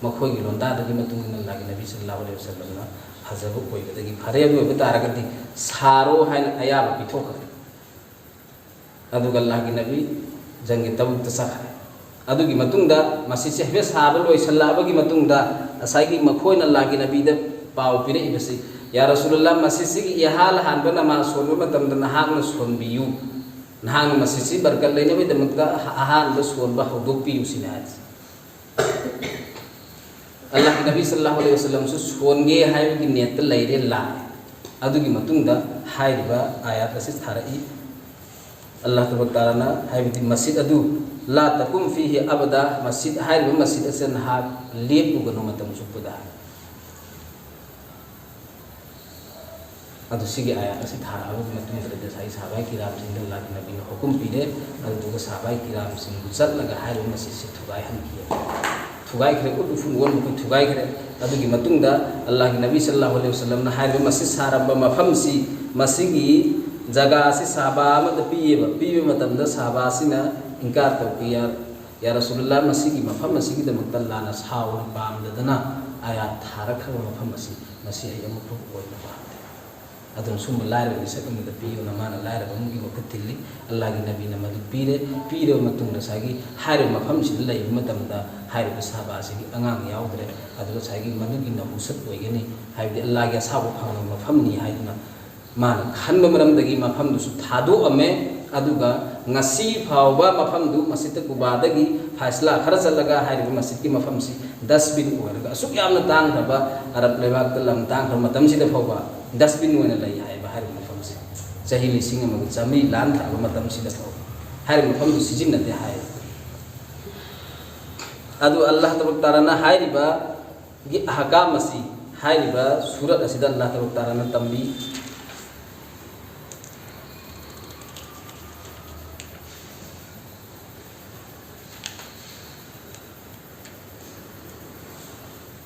ꯃꯈꯣꯏꯒꯤ ꯂꯣꯟꯗꯥꯗꯒꯤ ꯃꯇꯨꯡ ꯏꯟꯅ ꯑꯜꯂꯥꯍꯒꯤ ꯅꯕꯤ ꯁꯜꯂꯜꯂꯥꯍꯨ ꯑꯂꯩꯍꯤ ꯋꯁꯜꯂꯝꯅ ꯐꯖꯕ ꯑꯣꯏꯕꯗꯒꯤ ꯐꯔꯦ꯫ ꯑꯗꯨ ꯑꯣꯏꯕ ꯇꯥꯔꯒꯗꯤ ꯁꯥꯔꯣ" ꯍꯥꯏꯅ ꯑꯌꯥꯕ ꯄꯤꯊꯣꯛꯈ꯭ꯔꯦ꯫ ꯑꯗꯨꯒ ꯑꯜꯂꯥꯍꯒꯤ ꯅꯕꯤ ꯖꯪꯒꯤ ꯇꯕꯨꯛꯇ ꯆꯠꯈ꯭ꯔꯦ꯫ ꯑꯗꯨꯒꯤ ꯃꯇꯨꯡꯗ ꯃꯁꯖꯤꯗꯁꯤ ꯍꯥꯏꯐꯦꯠ ꯁꯥꯕ ꯂꯣꯏꯁꯤꯜꯂꯛꯑꯕꯒꯤ ꯃꯇꯨꯡꯗ, ꯉꯁꯥꯏꯒꯤ ꯃꯈꯣꯏꯅ ꯑꯜꯂꯥꯍꯒꯤ ꯅꯕꯤꯗ ꯄꯥꯎ ꯄꯤꯔꯛꯏꯕꯁꯤ, "ꯌꯥ ꯔꯁꯨꯂꯜꯂꯥꯍ, ꯃꯁꯖꯤꯗꯁꯤꯒꯤ ꯏꯍꯥꯟ ꯍꯥꯟꯕ ꯅꯃꯥꯖ ꯁꯣꯟꯕ ꯃꯇꯝꯗ ꯅꯍꯥꯛꯅ ꯁꯣꯟꯕꯤꯌꯨ, ꯅꯍꯥꯛꯅ ꯃꯁꯖꯤꯗꯁꯤ ꯕꯔꯀꯠ ꯂꯩꯅꯕꯒꯤꯗꯃꯛꯇ ꯑꯍꯥꯟꯕ ꯁꯣꯟꯕ ꯍꯧꯗꯣꯛꯄꯤꯌꯨ" ꯁꯤꯅꯤ ꯍꯥꯏꯁꯦ꯫ ꯑꯜꯂꯥꯍꯒꯤ ꯅꯕꯤ ꯁꯜꯂꯜꯂꯥꯍꯨ ꯑꯂꯩꯍꯤ ꯋꯁꯜꯂꯝꯁꯨ ꯁꯣꯟꯒꯦ ꯍꯥꯏꯕꯒꯤ ꯅꯤꯌꯠꯇ ꯂꯩꯔꯦ, ꯂꯥꯛꯑꯦ꯫ ꯑꯗꯨꯒꯤ ꯃꯇꯨꯡꯗ ꯍꯥꯏꯔꯤꯕ ꯑꯥꯌꯥꯠ ꯑꯁꯤ ꯊꯥꯔꯛꯏ꯫ ꯑꯜꯂꯥꯍ ꯇꯕꯥꯔꯛ ꯇꯥꯂꯥꯅ ꯍꯥꯏꯕꯗꯤ ꯃꯁꯖꯤꯗ ꯑꯗꯨ, "ꯂꯥ ꯇꯀꯨꯝ ꯐꯤꯍꯤ ꯑꯕꯗꯥ", ꯃꯁꯖꯤꯗ, ꯍꯥꯏꯔꯤꯕ ꯃꯁꯖꯤꯗ ꯑꯁꯤꯗ ꯅꯍꯥꯛ ꯂꯦꯞꯂꯨꯒꯅꯨ ꯃꯇꯝ ꯆꯨꯞꯄꯗ ꯍꯥꯏ꯫ ꯑꯗꯨ ꯁꯤꯒꯤ ꯑꯥꯌꯥꯠ ꯑꯁꯤ ꯊꯥꯔꯛꯑꯕ ꯃꯇꯨꯡꯗ ꯉꯁꯥꯏ ꯁꯍꯥꯕꯥꯏ ꯀꯤꯔꯥꯝꯁꯤꯡꯗ ꯑꯜꯂꯥꯍꯒꯤ ꯅꯕꯤꯅ ꯍꯨꯀꯨꯝ ꯄꯤꯔꯦ꯫ ꯑꯗꯨꯗꯨꯒ ꯁꯍꯥꯕꯥꯏ ꯀꯤꯔꯥꯝꯁꯤꯡꯕꯨ ꯆꯠꯂꯒ ꯍꯥꯏꯔꯤꯕ ꯃꯁꯖꯤꯗꯁꯤ ꯊꯨꯒꯥꯏꯍꯟꯈꯤ꯫ ꯊꯨꯒꯥꯏꯈ꯭ꯔꯦ, ꯎꯠ ꯎꯐꯨꯟ ꯑꯣꯟꯕ ꯃꯈꯩ ꯊꯨꯒꯥꯏꯈ꯭ꯔꯦ꯫ ꯑꯗꯨꯒꯤ ꯃꯇꯨꯡꯗ ꯑꯜꯂꯥꯍꯒꯤ ꯅꯕꯤ ꯁꯜꯂꯜꯂꯥꯍꯨ ꯑꯂꯩꯍꯤ ꯋꯁꯜꯂꯝꯅ ꯍꯥꯏꯔꯤꯕ ꯃꯁꯖꯤꯗ ꯁꯥꯔꯝꯕ ꯃꯐꯝꯁꯤ, ꯃꯁꯤꯒꯤ ꯖꯒꯥ ꯑꯁꯤ ꯁꯍꯥꯕꯥ ꯑꯃꯗ ꯄꯤꯌꯦꯕ꯫ ꯄꯤꯕ ꯃꯇꯝꯗ ꯁꯍꯥꯕꯥꯁꯤꯅ ꯏꯟꯀꯥꯔ ꯇꯧꯈꯤ, "ꯌꯥ, ꯌꯥ ꯔꯁꯨꯂꯜꯂꯥꯍ, ꯃꯁꯤꯒꯤ ꯃꯐꯝ ꯑꯁꯤꯒꯤꯗꯃꯛꯇ ꯑꯜꯂꯥꯍꯅ ꯁꯥꯎꯅ ꯄꯥꯝꯗꯗꯅ ꯑꯥꯌꯥꯠ ꯊꯥꯔꯛꯈ꯭ꯔꯕ ꯃꯐꯝ ꯑꯁꯤ, ꯃꯁꯤ ꯑꯩ ꯑꯃꯨꯛꯐꯥꯎ ꯑꯣꯏꯕ ꯄꯥꯝꯗꯦ꯫ ꯑꯗꯨꯅ ꯁꯨꯝꯕ ꯂꯥꯏꯔꯕ ꯃꯤꯁꯛ ꯑꯃꯗ ꯄꯤꯌꯨꯅ ꯃꯥꯅ ꯂꯥꯏꯔꯕ ꯑꯃꯒꯤ ꯃꯈꯨꯠ ꯊꯤꯜꯂꯤ꯫ ꯑꯜꯂꯥꯍꯒꯤ ꯅꯕꯤꯅ ꯃꯗꯨ ꯄꯤꯔꯦ꯫ ꯄꯤꯔꯕ ꯃꯇꯨꯡꯗ ꯉꯁꯥꯏꯒꯤ ꯍꯥꯏꯔꯤꯕ ꯃꯐꯝꯁꯤꯗ ꯂꯩꯕ ꯃꯇꯝꯗ ꯍꯥꯏꯔꯤꯕ ꯁꯍꯥꯕꯥꯁꯤꯒꯤ ꯑꯉꯥꯡ ꯌꯥꯎꯗ꯭ꯔꯦ꯫ ꯑꯗꯨꯒ ꯉꯁꯥꯏꯒꯤ ꯃꯗꯨꯒꯤ ꯅꯍꯨꯁꯠ ꯑꯣꯏꯒꯅꯤ, ꯍꯥꯏꯕꯗꯤ ꯑꯜꯂꯥꯍꯒꯤ ꯑꯁꯥꯎꯕ ꯐꯪꯂꯕ ꯃꯐꯝꯅꯤ ꯍꯥꯏꯗꯨꯅ ꯃꯥꯅ ꯈꯟꯕ ꯃꯔꯝꯗꯒꯤ ꯃꯐꯝꯗꯨꯁꯨ ꯊꯥꯗꯣꯛꯑꯝꯃꯦ꯫ ꯑꯗꯨꯒ ꯉꯁꯤ ꯐꯥꯎꯕ ꯃꯐꯝꯗꯨ, ꯃꯁꯖꯤꯗ ꯀꯨꯕꯥꯗꯒꯤ ꯐꯥꯏꯁꯂꯥ ꯈꯔ ꯆꯠꯂꯒ ꯍꯥꯏꯔꯤꯕ ꯃꯁꯖꯤꯗꯀꯤ ꯃꯐꯝꯁꯤ ꯗꯁꯕꯤꯟ ꯑꯣꯏꯔꯒ, ꯑꯁꯨꯛ ꯌꯥꯝꯅ ꯇꯥꯡꯈ꯭ꯔꯕ, ꯑꯔꯕ ꯂꯩꯕꯥꯛꯇ ꯂꯝ ꯇꯥꯡꯈ꯭ꯔꯕ ꯃꯇꯝꯁꯤꯗ ꯐꯥꯎꯕ ꯗꯁꯕꯤꯟ ꯑꯣꯏꯅ ꯂꯩ ꯍꯥꯏꯕ ꯍꯥꯏꯔꯤꯕ ꯃꯐꯝꯁꯦ꯫ ꯆꯍꯤ ꯂꯤꯁꯤꯡ ꯑꯃꯒ ꯆꯥꯃꯔꯤ ꯂꯥꯟꯈ꯭ꯔꯕ ꯃꯇꯝꯁꯤꯗ ꯐꯥꯎꯕ ꯍꯥꯏꯔꯤꯕ ꯃꯐꯝꯗꯨ ꯁꯤꯖꯤꯟꯅꯗꯦ ꯍꯥꯏ꯫ ꯑꯗꯨ ꯑꯜꯂꯥꯍ ꯇꯕꯥꯔꯛ ꯇꯥꯂꯥꯅ ꯍꯥꯏꯔꯤꯕꯒꯤ ꯑꯍꯀꯥꯝ ꯑꯁꯤ, ꯍꯥꯏꯔꯤꯕ ꯁꯨꯔꯠ ꯑꯁꯤꯗ ꯑꯜꯂꯥꯍ ꯇꯕꯥꯔꯛ ꯇꯥꯂꯥꯅ ꯇꯝꯕꯤ꯫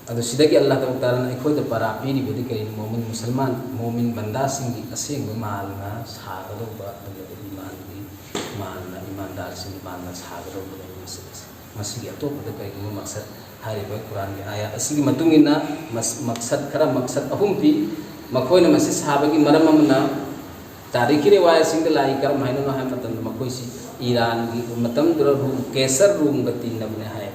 ꯑꯗꯨ ꯁꯤꯗꯒꯤ ꯑꯜꯂꯥꯍ ꯇꯕꯥꯔꯛ ꯇꯥꯂꯥꯅ ꯑꯩꯈꯣꯏꯗ ꯄꯔꯥ ꯄꯤꯔꯤꯕꯗꯤ ꯀꯔꯤꯅꯣ? ꯃꯣꯃꯤꯟ ꯃꯨꯁꯜꯃꯥꯟ, ꯃꯣꯃꯤꯟ ꯕꯟꯗꯥꯁꯤꯡꯒꯤ ꯑꯁꯦꯡꯕ ꯃꯥꯜꯅ ꯁꯥꯒꯗꯧꯕ, ꯑꯗꯨꯒ ꯏꯃꯥꯟꯒꯤ ꯃꯥꯜꯅ, ꯏꯃꯥꯟꯗꯥꯔꯁꯤꯡꯒꯤ ꯃꯥꯜꯅ ꯁꯥꯒꯗꯧꯕ ꯂꯩ꯫ ꯃꯁꯤ-, ꯃꯁꯤꯒꯤ ꯑꯇꯣꯞꯄꯗ ꯀꯔꯤꯒꯨꯝꯕ ꯃꯛꯁꯠ, ꯍꯥꯏꯔꯤꯕ ꯀꯨꯔꯥꯟꯒꯤ ꯑꯥꯌꯥꯠ ꯑꯁꯤꯒꯤ ꯃꯇꯨꯡ ꯏꯟꯅ ꯃꯁ-, ꯃꯛꯁꯠ ꯈꯔ, ꯃꯛꯁꯠ ꯑꯍꯨꯝ ꯄꯤ꯫ ꯃꯈꯣꯏꯅ ꯃꯁꯤ ꯁꯥꯕꯒꯤ ꯃꯔꯝ ꯑꯃꯅ ꯇꯥꯔꯤꯛꯀꯤ ꯔꯤꯋꯥꯌꯠꯁꯤꯡꯗ ꯂꯥꯛꯏ꯫ ꯀꯔꯝ ꯍꯥꯏꯅꯅꯣ ꯍꯥꯏꯕ ꯃꯇꯝꯗ, ꯃꯈꯣꯏꯁꯤ ꯏꯔꯥꯟꯒꯤ ꯃꯇꯝꯗꯨꯗ ꯔꯨꯝ, ꯀꯦꯁꯔ ꯔꯨꯝꯒ ꯇꯤꯟꯅꯕꯅꯦ ꯍꯥꯏ꯫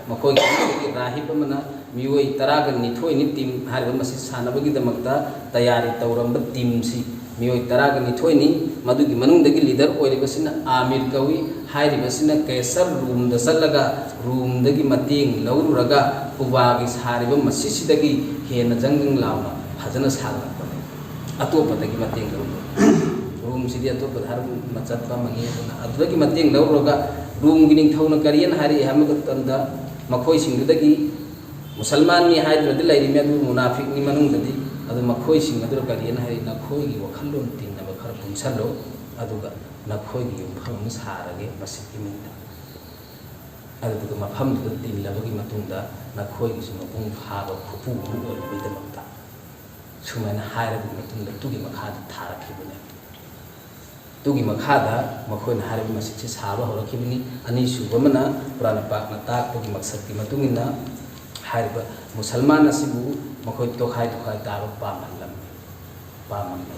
ꯃꯈꯣꯏꯒꯤ ꯔꯥꯍꯤꯕ ꯑꯃꯅ ꯃꯤꯑꯣꯏ ꯇꯔꯥꯒ ꯅꯤꯊꯣꯏꯅꯤ ꯇꯤꯝ ꯍꯥꯏꯔꯤꯕ ꯃꯁꯤ ꯁꯥꯟꯅꯕꯒꯤꯗꯃꯛꯇ ꯇꯌꯥꯔꯤ ꯇꯧꯔꯝꯕ ꯇꯤꯝꯁꯤ꯫ ꯃꯤꯑꯣꯏ ꯇꯔꯥꯒ ꯅꯤꯊꯣꯏꯅꯤ꯫ ꯃꯗꯨꯒꯤ ꯃꯅꯨꯡꯗꯒꯤ ꯂꯤꯗꯔ ꯑꯣꯏꯔꯤꯕꯁꯤꯅ ꯑꯥꯃꯤꯔ ꯀꯧꯏ꯫ ꯍꯥꯏꯔꯤꯕꯁꯤꯅ ꯀꯦꯁꯔ ꯔꯨꯝꯗ ꯆꯠꯂꯒ ꯔꯨꯝꯗꯒꯤ ꯃꯇꯦꯡ ꯂꯧꯔꯨꯔꯒ ꯀꯨꯕꯥꯒꯤ ꯁꯥꯔꯤꯕ ꯃꯁꯤꯁꯤꯗꯒꯤ ꯍꯦꯟꯅ ꯖꯪ ꯖꯪ ꯂꯥꯎꯅ ꯐꯖꯅ ꯁꯥꯒꯠꯂꯛꯄꯅꯤ꯫ ꯑꯇꯣꯞꯄꯗꯒꯤ ꯃꯇꯦꯡ ꯂꯧꯔꯨꯔꯒ꯫ ꯔꯨꯝꯁꯤꯗꯤ ꯑꯇꯣꯞꯄꯗ ꯍꯥꯏꯔ ꯆꯠꯄ ꯑꯃꯅꯤ꯫ ꯑꯗꯨꯅ ꯑꯗꯨꯗꯒꯤ ꯃꯇꯦꯡ ꯂꯧꯔꯨꯔꯒ ꯔꯨꯝꯒꯤ ꯅꯤꯡꯊꯧꯅ ꯀꯔꯤꯅ ꯍꯥꯏꯔꯛꯏ ꯍꯥꯏꯕ ꯃꯇꯝꯗ, ꯃꯈꯣꯏꯁꯤꯡꯗꯨꯗꯒꯤ ꯃꯨꯁꯜꯃꯥꯟꯅꯤ ꯍꯥꯏꯗꯨꯅꯗꯤ ꯂꯩꯔꯤꯃꯤ, ꯑꯗꯨ ꯃꯨꯅꯥꯐꯤꯛꯅꯤ ꯃꯅꯨꯡꯗꯗꯤ꯫ ꯑꯗꯨ ꯃꯈꯣꯏꯁꯤꯡ ꯑꯗꯨꯗ ꯀꯔꯤꯅ ꯍꯥꯏꯔꯤ? "ꯅꯈꯣꯏꯒꯤ ꯋꯥꯈꯜꯂꯣꯟ ꯇꯤꯟꯅꯕ ꯈꯔ ꯄꯨꯟꯁꯜꯂꯣ, ꯑꯗꯨꯒ ꯅꯈꯣꯏꯒꯤ ꯌꯨꯝꯐꯝ ꯑꯃ ꯁꯥꯔꯒꯦ ꯃꯁꯤꯒꯤ ꯃꯤꯡꯗ꯫ ꯑꯗꯨꯗꯨꯒ ꯃꯐꯝꯗꯨꯗ ꯇꯤꯜꯂꯕꯒꯤ ꯃꯇꯨꯡꯗ ꯅꯈꯣꯏꯒꯤꯁꯨ ꯃꯄꯨꯡ ꯐꯥꯕ ꯈꯨꯄꯨ ꯑꯃ ꯑꯣꯏꯅꯕꯒꯤꯗꯃꯛꯇ" ꯁꯨꯃꯥꯏꯅ ꯍꯥꯏꯔꯕ ꯃꯇꯨꯡꯗ, ꯑꯗꯨꯒꯤ ꯃꯈꯥꯗ ꯊꯥꯔꯛꯈꯤꯕꯅꯦ꯫ ꯑꯗꯨꯒꯤ ꯃꯈꯥꯗ ꯃꯈꯣꯏꯅ ꯍꯥꯏꯔꯤꯕ ꯃꯁꯖꯤꯠꯁꯤ ꯁꯥꯕ ꯍꯧꯔꯛꯈꯤꯕꯅꯤ꯫ ꯑꯅꯤꯁꯨꯕ ꯑꯃꯅ ꯀꯨꯔꯥꯟ ꯄꯥꯛꯅ ꯇꯥꯛꯄꯒꯤ ꯃꯛꯁꯠꯀꯤ ꯃꯇꯨꯡ ꯏꯟꯅ ꯍꯥꯏꯔꯤꯕ ꯃꯨꯁꯜꯃꯥꯟ ꯑꯁꯤꯕꯨ ꯃꯈꯣꯏ ꯇꯣꯈꯥꯏ ꯇꯣꯈꯥꯏ ꯇꯥꯕ ꯄꯥꯝꯍꯜꯂꯝꯃꯤ, ꯄꯥꯝꯂꯝꯃꯤ꯫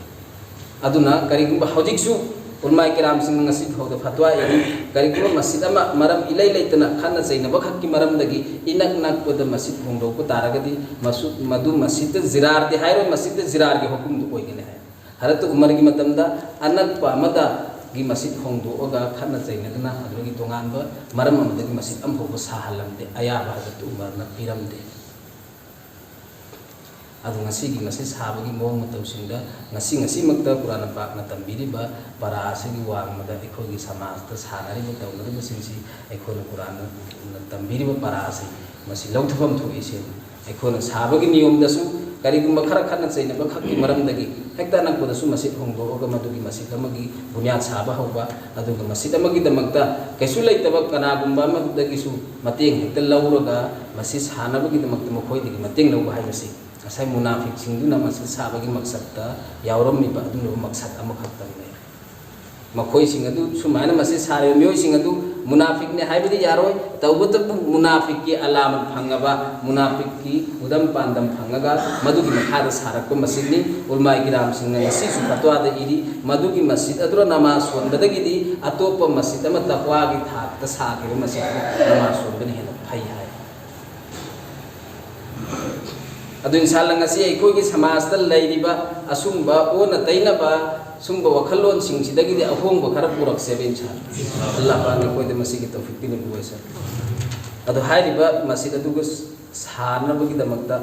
ꯑꯗꯨꯅ ꯀꯔꯤꯒꯨꯝꯕ ꯍꯧꯖꯤꯛꯁꯨ ꯎꯂꯃꯥ ꯀꯤꯔꯥꯝꯁꯤꯡꯅ ꯉꯁꯤ ꯐꯥꯎꯗ ꯐꯠꯋꯥ ꯏꯔꯤ, ꯀꯔꯤꯒꯨꯝꯕ ꯃꯁꯖꯤꯠ ꯑꯃ ꯃꯔꯝ ꯏꯂꯩ ꯂꯩꯇꯅ ꯈꯠꯅ ꯆꯩꯅꯕ ꯈꯛꯀꯤ ꯃꯔꯝꯗꯒꯤ ꯏꯅꯛ ꯅꯛꯄꯗ ꯃꯁꯖꯤꯠ ꯍꯣꯡꯗꯣꯛꯄ ꯇꯥꯔꯒꯗꯤ, ꯃꯁꯨ-, ꯃꯗꯨ ꯃꯁꯖꯤꯠꯇ ꯖꯤꯔꯥꯔꯗꯤ ꯍꯥꯏꯔꯣꯏ, ꯃꯁꯖꯤꯠꯇ ꯖꯤꯔꯥꯔꯒꯤ ꯍꯨꯀꯨꯝꯗꯨ ꯑꯣꯏꯒꯅꯤ ꯍꯥꯏ꯫ ꯍꯔꯠ ꯎꯃꯔꯒꯤ ꯃꯇꯝꯗ ꯑꯅꯛꯄ ꯑꯃꯗꯒꯤ ꯃꯁꯖꯤꯠ ꯍꯣꯡꯗꯣꯛꯑꯒ ꯈꯠꯅ ꯆꯩꯅꯗꯅ ꯑꯗꯨꯗꯒꯤ ꯇꯣꯉꯥꯟꯕ ꯃꯔꯝ ꯑꯃꯗꯒꯤ ꯃꯁꯖꯤꯠ ꯑꯃꯐꯥꯎꯕ ꯁꯥꯍꯜꯂꯝꯗꯦ, ꯑꯌꯥꯕ ꯍꯔꯠ ꯎꯃꯔꯅ ꯄꯤꯔꯝꯗꯦ꯫ ꯑꯗꯨ ꯉꯁꯤꯒꯤ ꯃꯁꯤ ꯁꯥꯕꯒꯤ ꯃꯑꯣꯡ ꯃꯇꯧꯁꯤꯡꯗ ꯉꯁꯤ ꯉꯁꯤꯃꯛꯇ ꯀꯨꯔꯥꯟ ꯄꯥꯛꯅ ꯇꯝꯕꯤꯔꯤꯕ ꯄꯔꯥ ꯑꯁꯤꯒꯤ ꯋꯥꯡꯃꯗ ꯑꯩꯈꯣꯏꯒꯤ ꯁꯃꯥꯖꯇ ꯁꯥꯟꯅꯔꯤꯕ ꯇꯧꯅꯔꯤꯕꯁꯤꯡꯁꯤ ꯑꯩꯈꯣꯏꯅ ꯀꯨꯔꯥꯟꯅ ꯇꯝꯕꯤꯔꯤꯕ ꯄꯔꯥ ꯑꯁꯤ ꯃꯁꯤ ꯂꯧꯊꯐꯝ ꯊꯣꯛꯏ꯫ ꯁꯦ ꯑꯩꯈꯣꯏꯅ ꯁꯥꯕꯒꯤ ꯅꯤꯌꯣꯝꯗꯁꯨ ꯀꯔꯤꯒꯨꯝꯕ ꯈꯔ ꯈꯠꯅ ꯆꯩꯅꯕ ꯈꯛꯀꯤ ꯃꯔꯝꯗꯒꯤ ꯍꯦꯛꯇ ꯑꯅꯛꯄꯗꯁꯨ ꯃꯁꯖꯤꯠ ꯍꯣꯡꯗꯣꯛꯑꯒ ꯃꯗꯨꯒꯤ ꯃꯁꯖꯤꯠ ꯑꯃꯒꯤ ꯕꯨꯅꯤꯌꯥꯗ ꯁꯥꯕ ꯍꯧꯕ, ꯑꯗꯨꯒ ꯃꯁꯖꯤꯠ ꯑꯃꯒꯤꯗꯃꯛꯇ ꯀꯩꯁꯨ ꯂꯩꯇꯕ ꯀꯅꯥꯒꯨꯝꯕ ꯑꯃꯗꯒꯤꯁꯨ ꯃꯇꯦꯡ ꯍꯦꯛꯇ ꯂꯧꯔꯒ ꯃꯁꯤ ꯁꯥꯟꯅꯕꯒꯤꯗꯃꯛꯇ ꯃꯈꯣꯏꯗꯒꯤ ꯃꯇꯦꯡ ꯂꯧꯕ ꯍꯥꯏꯕꯁꯤ ꯉꯁꯥꯏ ꯃꯨꯅꯥꯐꯤꯛꯁꯤꯡꯗꯨꯅ ꯃꯁꯤ ꯁꯥꯕꯒꯤ ꯃꯛꯁꯠꯇ ꯌꯥꯎꯔꯝꯃꯤꯕ ꯑꯗꯨꯒꯨꯝꯂꯕ ꯃꯛꯁꯠ ꯑꯃꯈꯛꯇꯅꯤ꯫ ꯃꯈꯣꯏꯁꯤꯡ ꯑꯗꯨ, ꯁꯨꯃꯥꯏꯅ ꯃꯁꯤ ꯁꯥꯔꯤꯕ ꯃꯤꯑꯣꯏꯁꯤꯡ ꯑꯗꯨ ꯃꯨꯅꯥꯐꯤꯛꯅꯦ ꯍꯥꯏꯕꯗꯤ ꯌꯥꯔꯣꯏ꯫ ꯇꯧꯕꯇꯕꯨ ꯃꯨꯅꯥꯐꯤꯛꯀꯤ ꯑꯂꯥꯃꯠ ꯐꯪꯉꯕ, ꯃꯨꯅꯥꯐꯤꯛꯀꯤ ꯈꯨꯗꯝ ꯄꯥꯟꯗꯝ ꯐꯪꯉꯒ ꯃꯗꯨꯒꯤ ꯃꯈꯥꯗ ꯁꯥꯔꯛꯄ ꯃꯁꯖꯤꯗꯅꯤ꯫ ꯎꯂꯃꯥꯏ ꯀꯤꯔꯥꯝꯁꯤꯡꯅ ꯉꯁꯤꯁꯨ ꯐꯠꯋꯥꯗ ꯏꯔꯤ, ꯃꯗꯨꯒꯤ ꯃꯁꯖꯤꯗ ꯑꯗꯨꯗ ꯅꯃꯥꯖ ꯁꯣꯟꯕꯗꯒꯤꯗꯤ ꯑꯇꯣꯞꯄ ꯃꯁꯖꯤꯗ ꯑꯃ ꯇꯛꯋꯥꯒꯤ ꯊꯥꯛꯇ ꯁꯥꯈꯤꯕ ꯃꯁꯖꯤꯗ ꯅꯃꯥꯖ ꯁꯣꯟꯕꯅ ꯍꯦꯟꯅ ꯐꯩ ꯍꯥꯏ꯫ ꯑꯗꯨ ꯏꯟꯁꯥ ꯑꯜꯂꯥ, ꯉꯁꯤ ꯑꯩꯈꯣꯏꯒꯤ ꯁꯃꯥꯖꯇ ꯂꯩꯔꯤꯕ ꯑꯁꯨꯝꯕ ꯑꯣꯟꯅ ꯇꯩꯅꯕ, ꯁꯨꯝꯕ ꯋꯥꯈꯜꯂꯣꯟꯁꯤꯡꯁꯤꯗꯒꯤꯗꯤ ꯑꯍꯣꯡꯕ ꯈꯔ ꯄꯨꯔꯛꯁꯦꯕ ꯏꯟꯁꯥ ꯑꯜꯂꯥ꯫ ꯑꯜꯂꯥꯍ ꯄꯥꯛꯅ ꯑꯩꯈꯣꯏꯗ ꯃꯁꯤꯒꯤ ꯇꯧꯐꯤꯛ ꯄꯤꯅꯕꯤꯌꯨ ꯍꯥꯏꯁꯦ꯫ ꯑꯗꯣ ꯍꯥꯏꯔꯤꯕ ꯃꯁꯖꯤꯗ ꯑꯗꯨꯒ ꯁꯥꯅꯕꯒꯤꯗꯃꯛꯇ